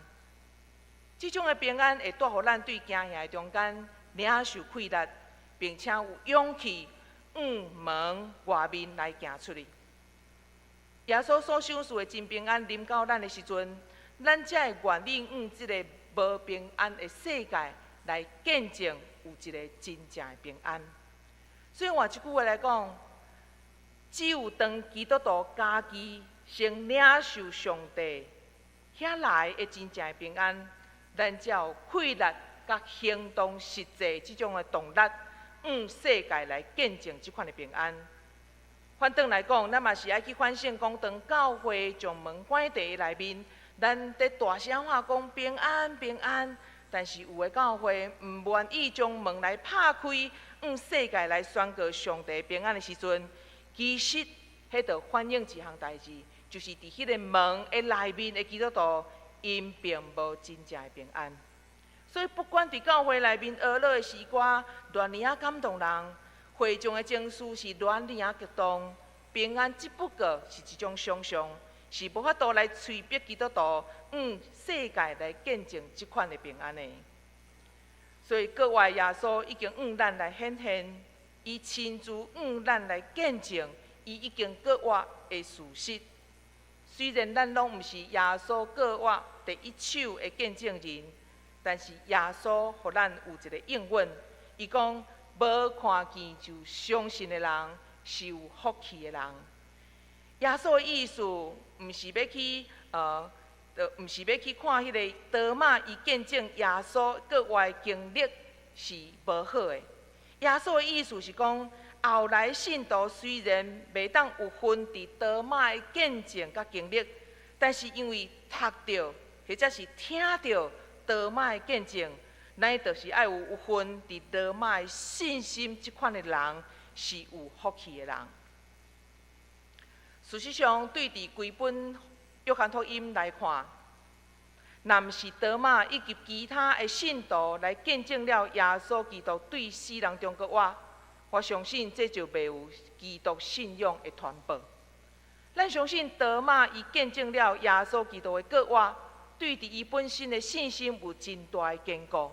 這種的平安會帶予咱對驚嚇的中間領受氣力，並且有勇氣向門外面來行出去。耶穌所賞賜的真平安臨到咱的時陣，咱才會願意向這个無平安的世界來見證有一个真正的平安。所以換一句話來講，只有當基督徒家己先領受上帝遐來的真正的平安，咱才有氣力佮行動實際這種的動力，向世界來見證這款的平安。反轉來講，咱嘛是愛去反省講，當教會將門關佇內面，咱佇大聲喊講平安平安，但是有的教會毋願意將門來拍開，向世界來宣告上帝平安的時陣，其實彼就反映一項代誌，就是佇彼个門的內面的基督徒，𪜶並無真正的平安。所以不管佇教會內面呵咾的詩歌，偌爾仔感動人，會眾的情緒是偌爾仔激動，平安只不過是一種想象，是無法度來催逼基督徒向世界來見證這款的平安的。所以復活耶穌已經向咱來顯現，伊親自向咱來見證，伊已經復活的事實。雖然咱攏毋是耶穌復活第一手的見證人，但是耶穌予咱有一个應允，伊講無看見就相信的人是有福氣的人。耶穌的意思毋是欲去看彼个多馬伊見證耶穌復活的經歷是無好的。耶穌的意思是講，後來信徒雖然袂當有份佇多馬的見證佮經歷，但是因為讀著或者是聽著多馬的見證，咱就是愛有份佇多馬的信心，這款的人是有福氣的人。事實上，對佇規本約翰福音來看，若毋是多馬以及其他的信徒來見證了耶穌基督對死人中復活，我相信這就袂有基督信仰的傳播。咱相信多馬伊見證了耶穌基督的復活，對佇伊本身的信心有真大的堅固。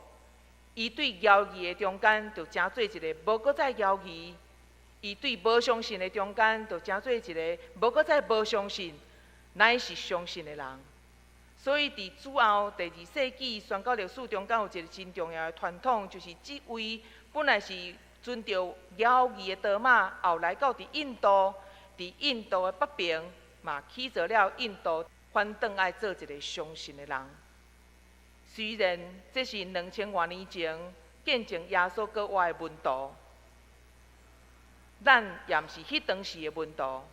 伊對猶疑的中間，就成做一个無閣再猶疑；伊對無相信的中間，就成做一个無閣再無相信，乃是相信的人。所以，佇主後第二世紀宣教歷史中間，有一个真重要的傳統，就是這位本來是存著猶疑的多馬，後來到佇印度，佇印度的北邊，嘛起做了印度，反轉來做一个相信的人。雖然這是2000外年前見證耶穌復活的門徒，咱也毋是彼當時的門徒，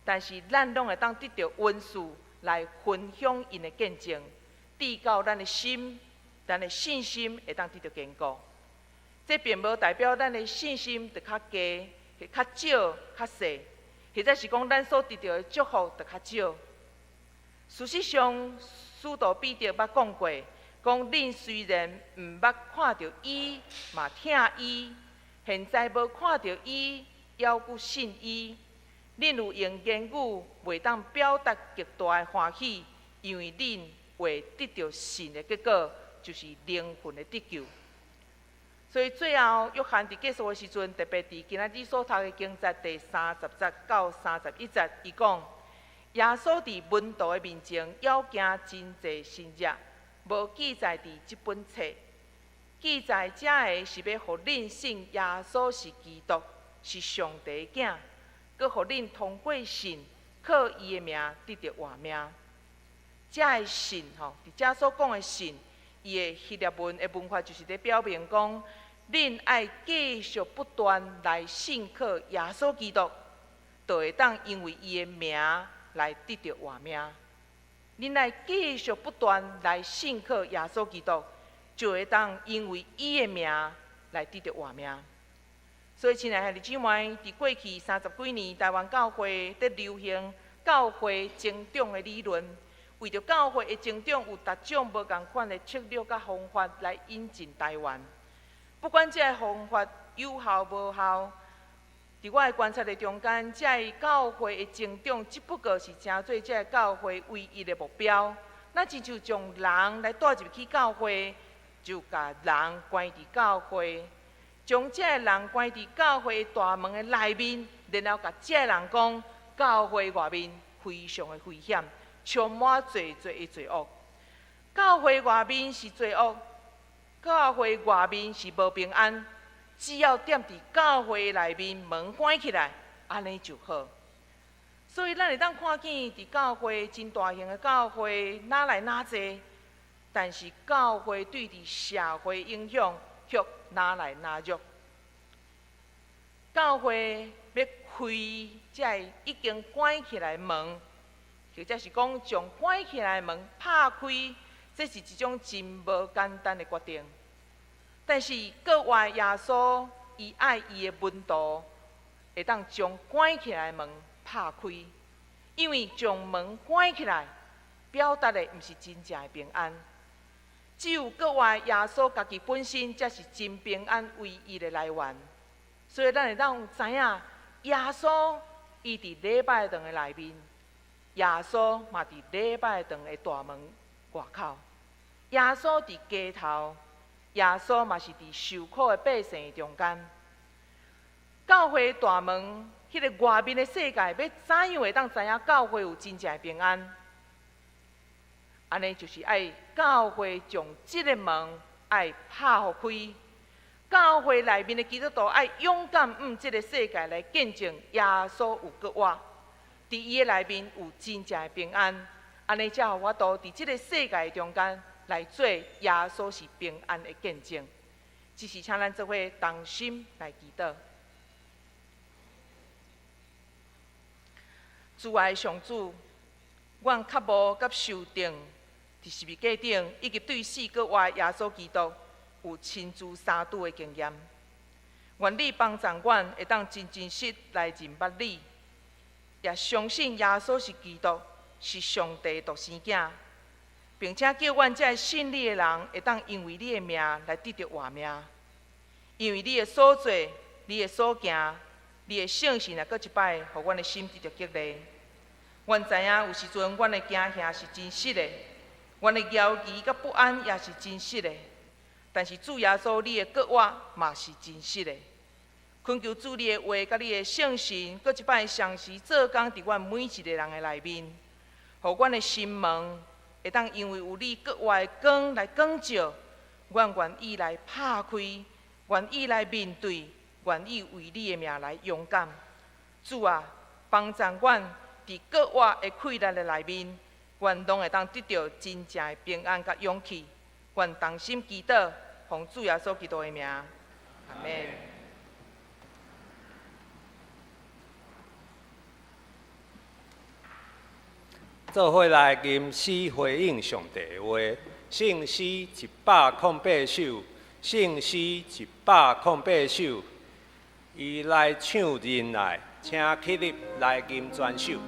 但是咱攏會當得著恩賜來分享𪜶的見證，直到咱的心、咱的信心會當得著堅固。這並無代表咱的信心就較低、較少、較細，或者是講咱所得著的祝福就較少。事實上，使徒彼得捌講過，講恁雖然毋捌看著伊，嘛疼伊，現在無看著伊，猶閣信伊。恁有用言語袂當表達極大的歡喜，因為恁會得著信的結果，就是靈魂的得救。所以最後，約翰佇結束的時陣，特別佇今仔日所讀的經節第30節到31節，伊講耶穌佇門徒的面前，猶行真濟神跡，無記載佇這本冊。記載這个是欲予恁信耶穌是基督，是上帝的囝，閣予恁通過信，靠伊的名得著活命。這个信吼，佇遮所講的信，伊的希臘文的文法就是佇表明講，恁愛繼續不斷來信靠耶穌基督，就會當因為伊的名來得著活命。恁愛繼續不斷來信靠耶穌基督，就會當因為伊的名來得著活命。所以，親愛兄弟姊妹，佇過去三十幾年，台灣教會佇流行教會增長的理論，為著教會的增長，有逐種無仝款的策略佮方法來引進台灣。不管這个方法有效無效，佇我的觀察的中間，這个教會的增長，只不過是成做這个教會唯一的目標。咱親像將人來帶入去教會，就共人關佇教會，將這個人關佇教會大門的內面，然後共這个人講，教會外面非常的危險，充滿濟濟的罪惡。教會外面是罪惡。教會外面是無平安，只要踮佇教會內面門關起來，按呢就好。所以咱會當看見佇教會真大型的教會，若來若濟，但是教會對佇社會影響卻若來若弱。教會欲開這个已經關起來門，或者是講將關起來門拍開。這是一種真無簡單的決定，但是閣活耶穌，伊愛伊的門徒會當將關起來門拍開，因為將門關起來，表達的毋是真正的平安。只有閣活耶穌家己本身，才是真平安唯一的來源。所以，咱會當知影，耶穌伊佇禮拜堂的內面，耶穌嘛佇禮拜堂的大門外口。耶穌佇街頭，耶穌嘛是佇受苦的百姓中間。教會大門，彼个外面的世界，欲怎樣會當知影教會有真正的平安？按呢就是愛教會將這个門愛拍予開。教會內面的基督徒愛勇敢向這个世界來見證耶穌有閣活，佇伊的內面有真正的平安。按呢才有法度佇這个世界中間來做耶穌是平安的見證。只是請咱做伙同心來祈禱。慈愛上主，阮渴慕佮受定佇十字架頂，以及對死閣活耶穌基督有親自相拄的經驗。願你幫助阮會當真真實來認捌你，也相信耶穌是基督，是上帝獨生囝，並且叫阮這信你的人會當因為你的名來得著活命。因為你的所做、你的所行、你的聖神若閣一擺，予阮的心得著激勵。阮知影有時陣，阮的驚嚇是真實的，阮的猶疑佮不安也是真實的。但是主耶穌，你的閣活嘛是真實的。懇求主你的話佮你的聖神，閣一擺相時做工佇阮每一个人的內面，予阮的心門會當因為有你閣活的光來光照，阮願意來拍開，願意來面對，願意為你的名來勇敢。主啊，幫助阮佇閣活的氣力的內面，阮攏會當得著真正的平安佮勇氣。阮同心祈禱，奉主耶穌基督的名，阿們。做伙來吟詩回應上帝的話，聖詩108首，聖詩108首，伊來唱仁愛，請起立來吟全首。伊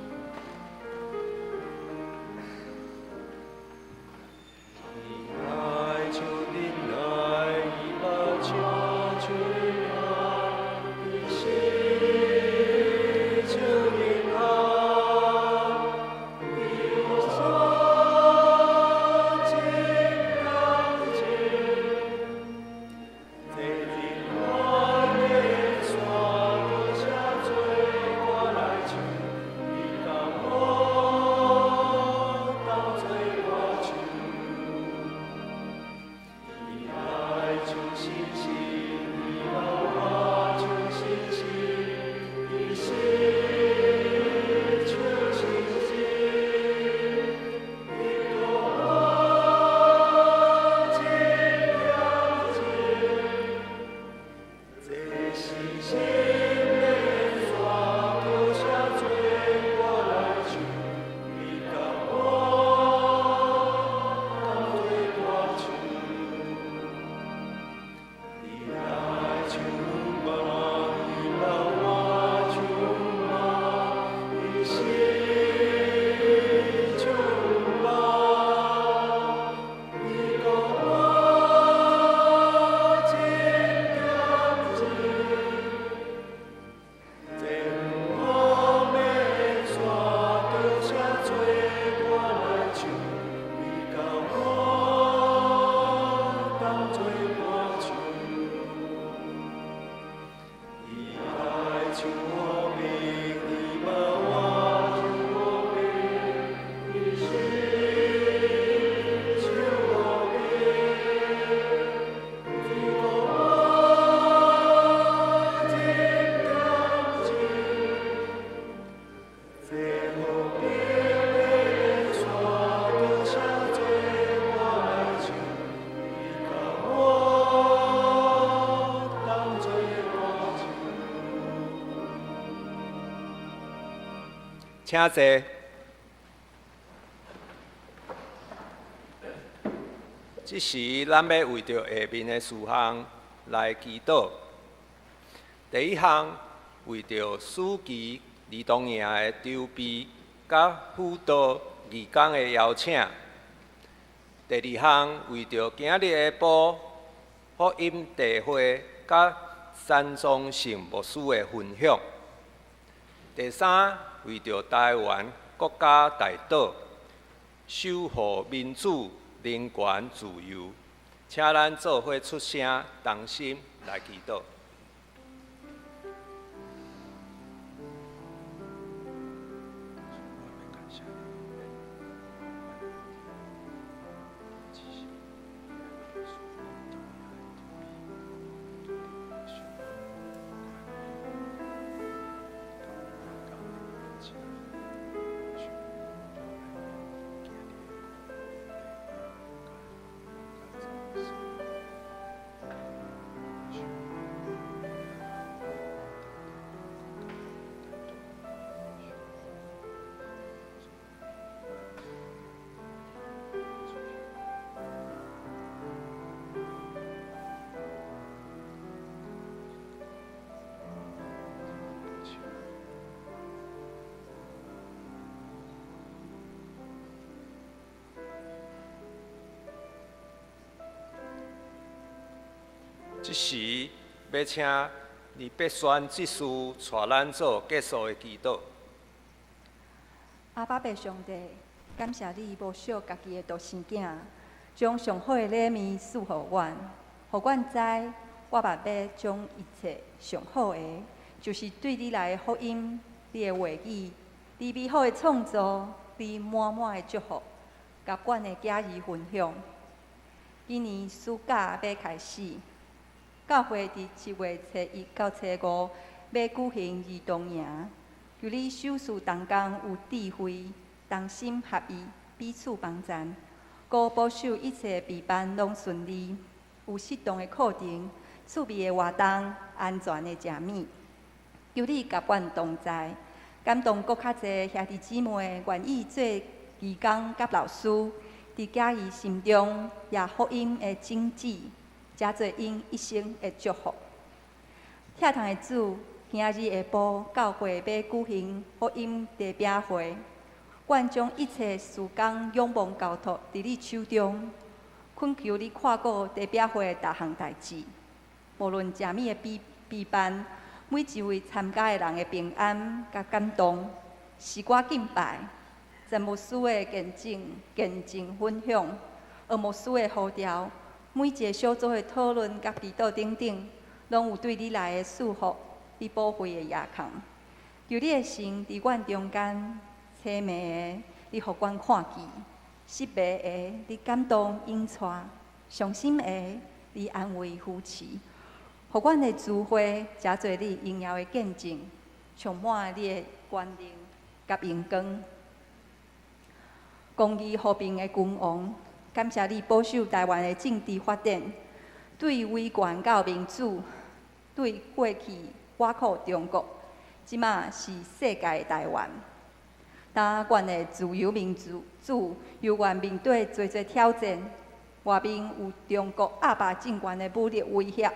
請坐。這時，咱欲為著下面的事項來祈禱。第一項，為著暑期兒童營的籌備佮輔導義工的邀請。第二項，為著今日下晡福音茶會佮山莊聖牧師的分享。第三，為著台灣國家大島守護民主、人權、自由，請咱做伙出聲，同心來祈禱。這時，欲請李伯宣執事帶咱做結束的祈禱。阿爸父上帝，感謝你無惜家己的獨生囝，將上好的禮物賜予阮，予阮知，我嘛欲將一切上好的，就是對你來的福音、你的話語、你美好的創造、你滿滿的祝福，佮阮的囝兒分享。今年暑假欲開始。教會佇7月初一到初五欲舉行兒童營，求你守事同工有智慧，同心合意，彼此幫贊，閣保守一切備辦攏順利，有適當的課程、趣味的活動、安全的食物。求你佮阮同在，感動閣較濟兄弟姊妹願意做義工佮老師，佇囝兒心中掖福音的種子。成做𪜶一生的祝福。疼痛的主，今日下晡教會欲舉行福音茶餅會，阮將一切事工仰望交託佇你手中，懇求你看顧茶餅會的逐項代誌，無論啥物的備辦，每一位參加的人的平安佮感動，詩歌敬拜，陳牧師的見證分享，何牧師的呼召。每一个小組的討論佮祈禱等等，攏有對你來的祝福，你寶貴的倚靠。求你的神佇阮中間，淒迷的你予阮看見，失迷的你感動引帶，傷心的你安慰扶持，予阮的聚會成做你榮耀的見證，充滿你的權能佮榮光。公義和平的君王。感謝你保守台灣的政治發展，對威權到民主，對過去倚靠中國，這馬是世界的台灣。當阮的自由民主猶原面對濟濟挑戰，外面有中國鴨霸政權的武力威脅，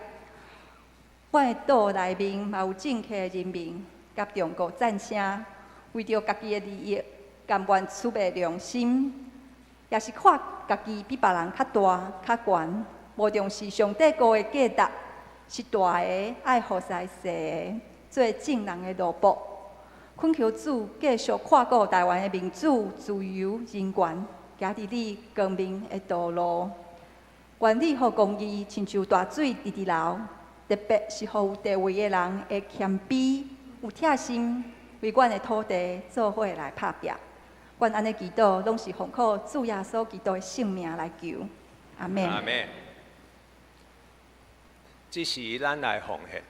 阮的島內面嘛有政客人民佮中國戰聲，為著家己的利益，甘願出賣良心。也是看家己比別人較大、較懸，無重視上帝國的價值，是大的愛服侍細的，做眾人的奴僕。懇求主繼續看顧台灣的民主、自由、人權，行佇你光明的道路。願你予公義親像大水直直流，特別是予有地位的人會謙卑、有疼心，為阮的土地做伙來拍拚。阮按呢祈禱，攏是奉靠主耶穌基督的聖名來求，阿們。阿們。這時，咱來奉獻。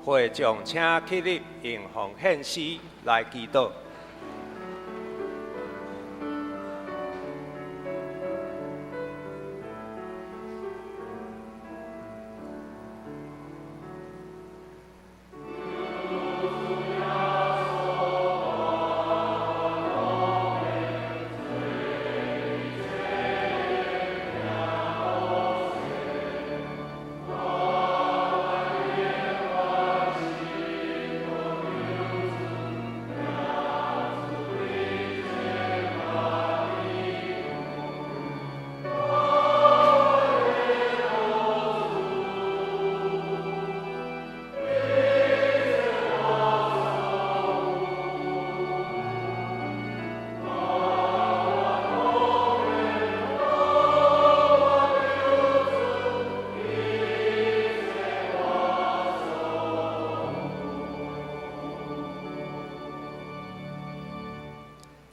會眾請起立，用奉獻詩來祈禱。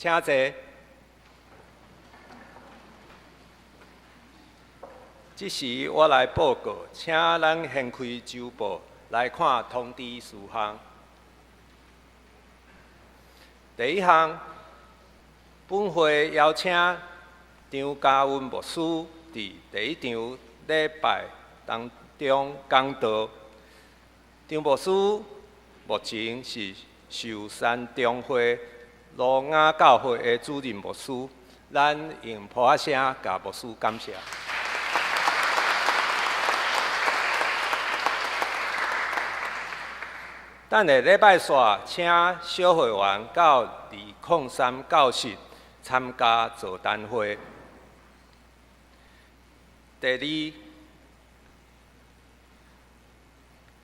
請坐。這時我來報告，請咱掀開週報來看通知事項。第一項，本會邀請張嘉文牧師佇第一場禮拜當中講道。張牧師目前是壽山中會羅雅教會的主任牧師，咱用噗仔聲共牧師感謝。等下禮拜四，請小會員到203教室參加座談會。第二，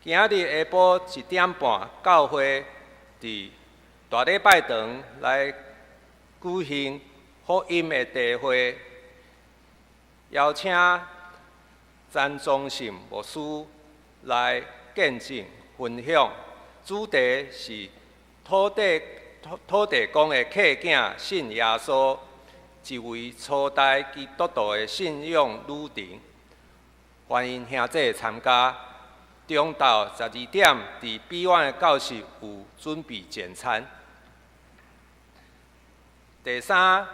今仔日下晡1點半，教會佇大禮拜堂來舉行福音的茶會，邀請詹宗信牧師來見證分享，主題是土地公的契囝信耶穌，一位初代基督徒的信仰旅程。歡迎兄弟參加。中晝12點，佇比苑的教室有準備簡餐。第三，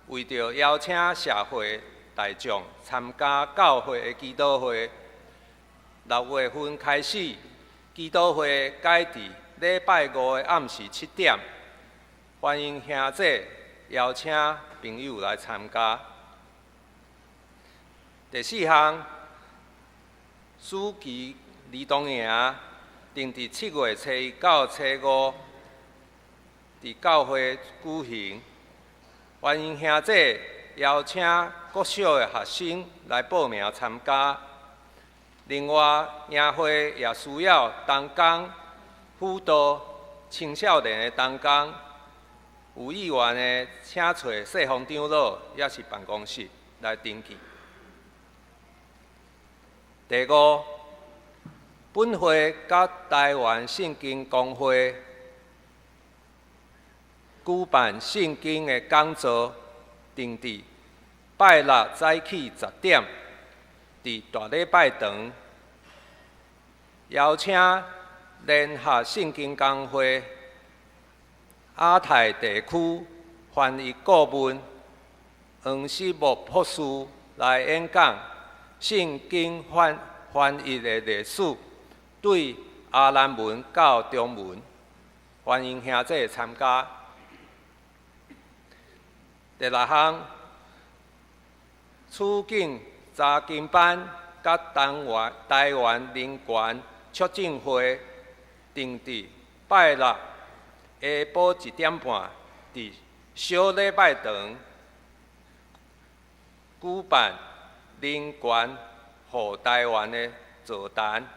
為著邀請社會大眾參加教會的祈禱會，6月份開始，祈禱會改佇禮拜五的暗時7點，歡迎兄弟邀請朋友來參加。第四項，暑期兒童營定佇7月初一到初五，佇教會舉行，歡迎兄弟邀請國小的學生來報名參加。另外，營會也需要同工輔導青少年的同工，有意願的，請揣世峰長老，抑是辦公室來登記。第五，本會佮台灣聖經公會舉辦聖經的講座，定佇拜六早起10點，佇大禮拜堂，邀請聯合聖經公會亞太地區翻譯顧問黃思木博士來演講聖經翻譯的歷史，對阿蘭文到中文，歡迎兄弟參加。第六項，處境查經班佮台灣人權促進會定佇拜六下晡1點半，佇小禮拜堂舉辦人權予台灣的座談，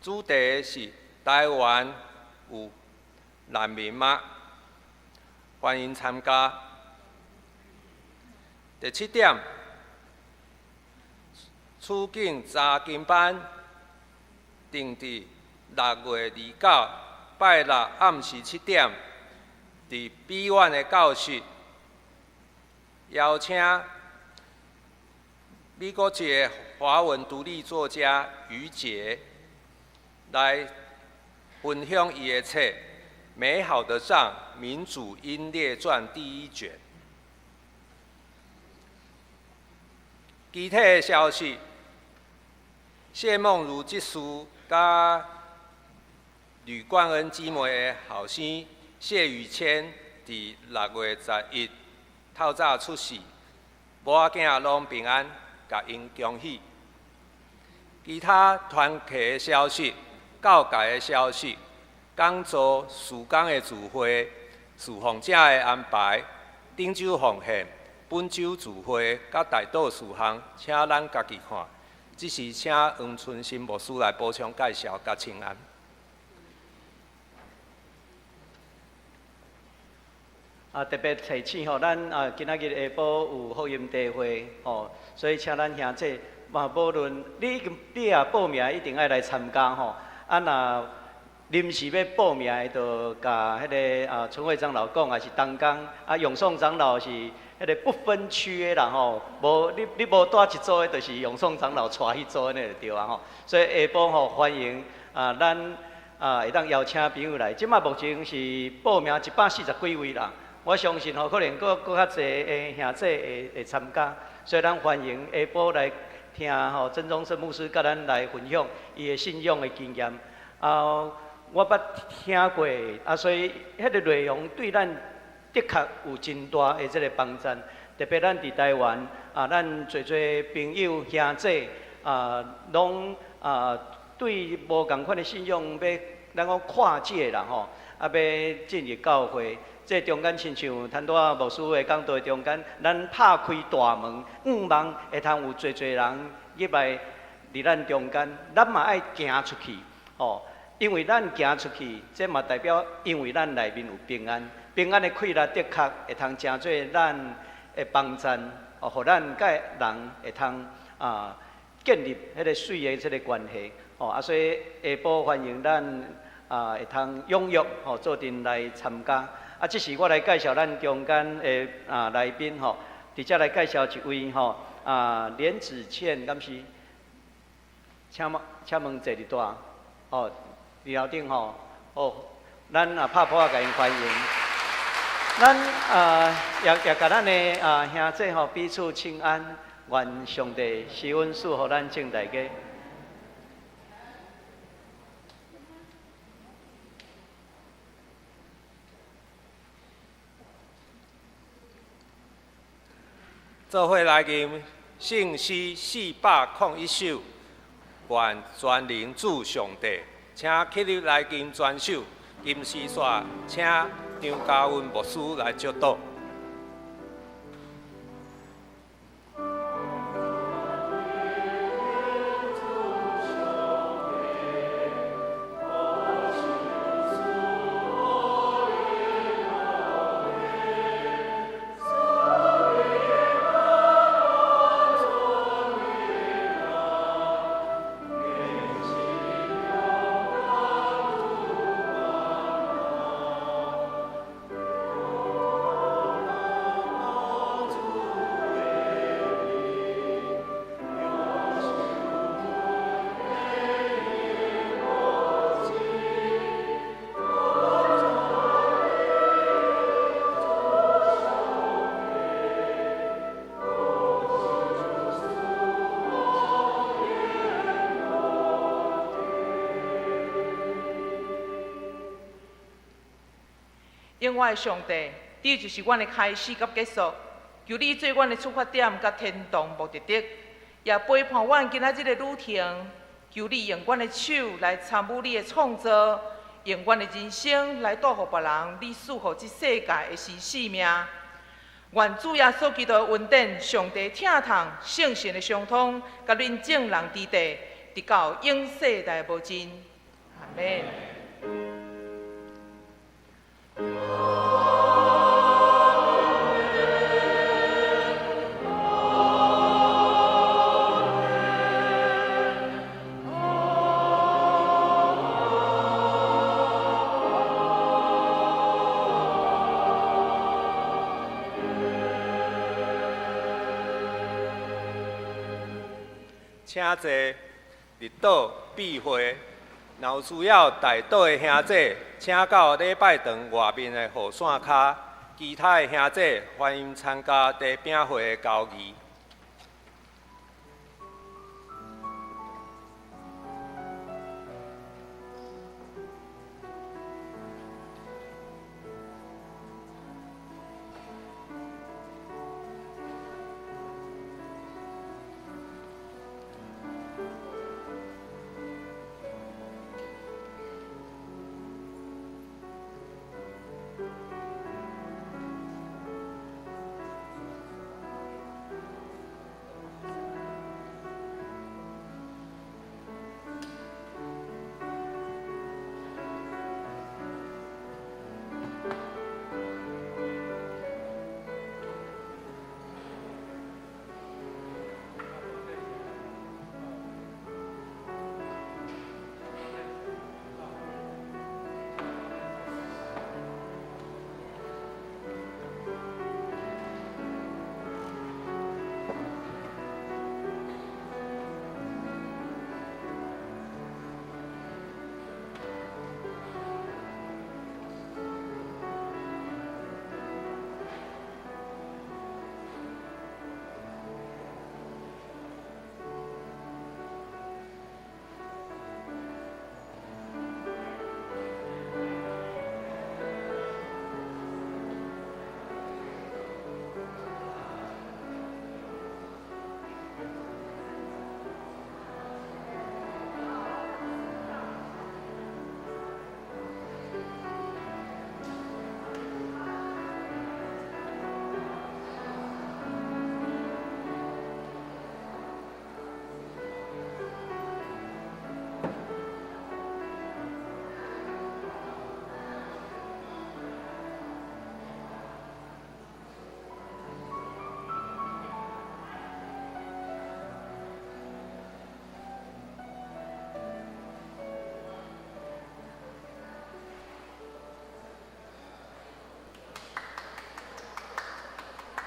主題是台灣有難民嗎？歡迎參加。第七點，處境查經班定佇6月29拜六暗時7點，佇比苑的教室，邀請美國籍的華文獨立作家余杰來分享伊的册《美好的仗：民主英烈传》第一卷。其他的消息，谢梦如执事佮吕冠恩姊妹的后生谢宇谦，伫6月11透早出世，某仔囝攏平安，共𪜶恭喜。其他团契的消息、教界的消息、讲座、事工的聚会、侍奉者的安排、顶周奉献、本周聚会佮代祷事项，请咱家己看。这时请黄春新牧师来补充介绍佮请安。特别提醒吼，咱今仔日下晡有福音茶会吼，所以请咱兄弟嘛，无论你已经你也报名，一定爱来参加吼。若临时欲报名的，就共彼个陈慧长老讲，抑是同工永颂长老是彼个不分区的啦吼，无你无蹛一组的，就是永颂长老带彼组按呢就对啊吼。所以下晡吼欢迎咱会当邀请朋友来。这马目前是报名140几位啦。我相信吼，可能阁较济的兄弟会参加，所以咱欢迎下晡来听吼曾宗盛牧师佮咱来分享伊的信仰的经验。我捌听过，所以彼个内容对咱的确有真大的这个帮助。特别咱伫台湾咱济济朋友兄弟拢对无仝款的信仰欲咱讲跨界啦吼，欲进入教会。这中间亲像陈拄仔牧师的讲道中间，咱拍开大门，向望会通有济济人入来伫咱中间，咱嘛爱行出去，吼，因为咱行出去，这嘛代表因为咱内面有平安，平安的气力的确会通成做咱的帮助，予咱佮人会通建立彼个水的这个关系，吼，所以下晡欢迎咱会通踊跃吼做阵来参加。这时我来介绍咱中间的来宾吼，直接来介绍一位吼连子倩，敢是？请问坐伫佗？哦，伫楼顶吼，哦，咱拍噗仔共𪜶欢迎。咱也共咱的兄弟吼彼此请安，愿上帝施恩赐予咱众大家。做伙来吟圣诗401首，愿全能主上帝，请起立来吟全首。吟诗煞，请张嘉文牧师来祝祷。永远的上帝，你就是阮的开始佮结束。求你做阮的出发点佮天堂目的地，也陪伴阮今仔日的旅程。求你用阮的手来参与你的创造，用阮的人生来带予别人你赐予这世界的新生命。愿主耶稣基督的恩典、上帝疼痛、圣神的相通，佮恁众人之地，直到永世代无尽。阿们。请坐，日岛闭会，若有需要代禱的兄弟，請到禮拜堂外面的雨傘跤。其他的兄弟歡迎參加茶餅會的交誼。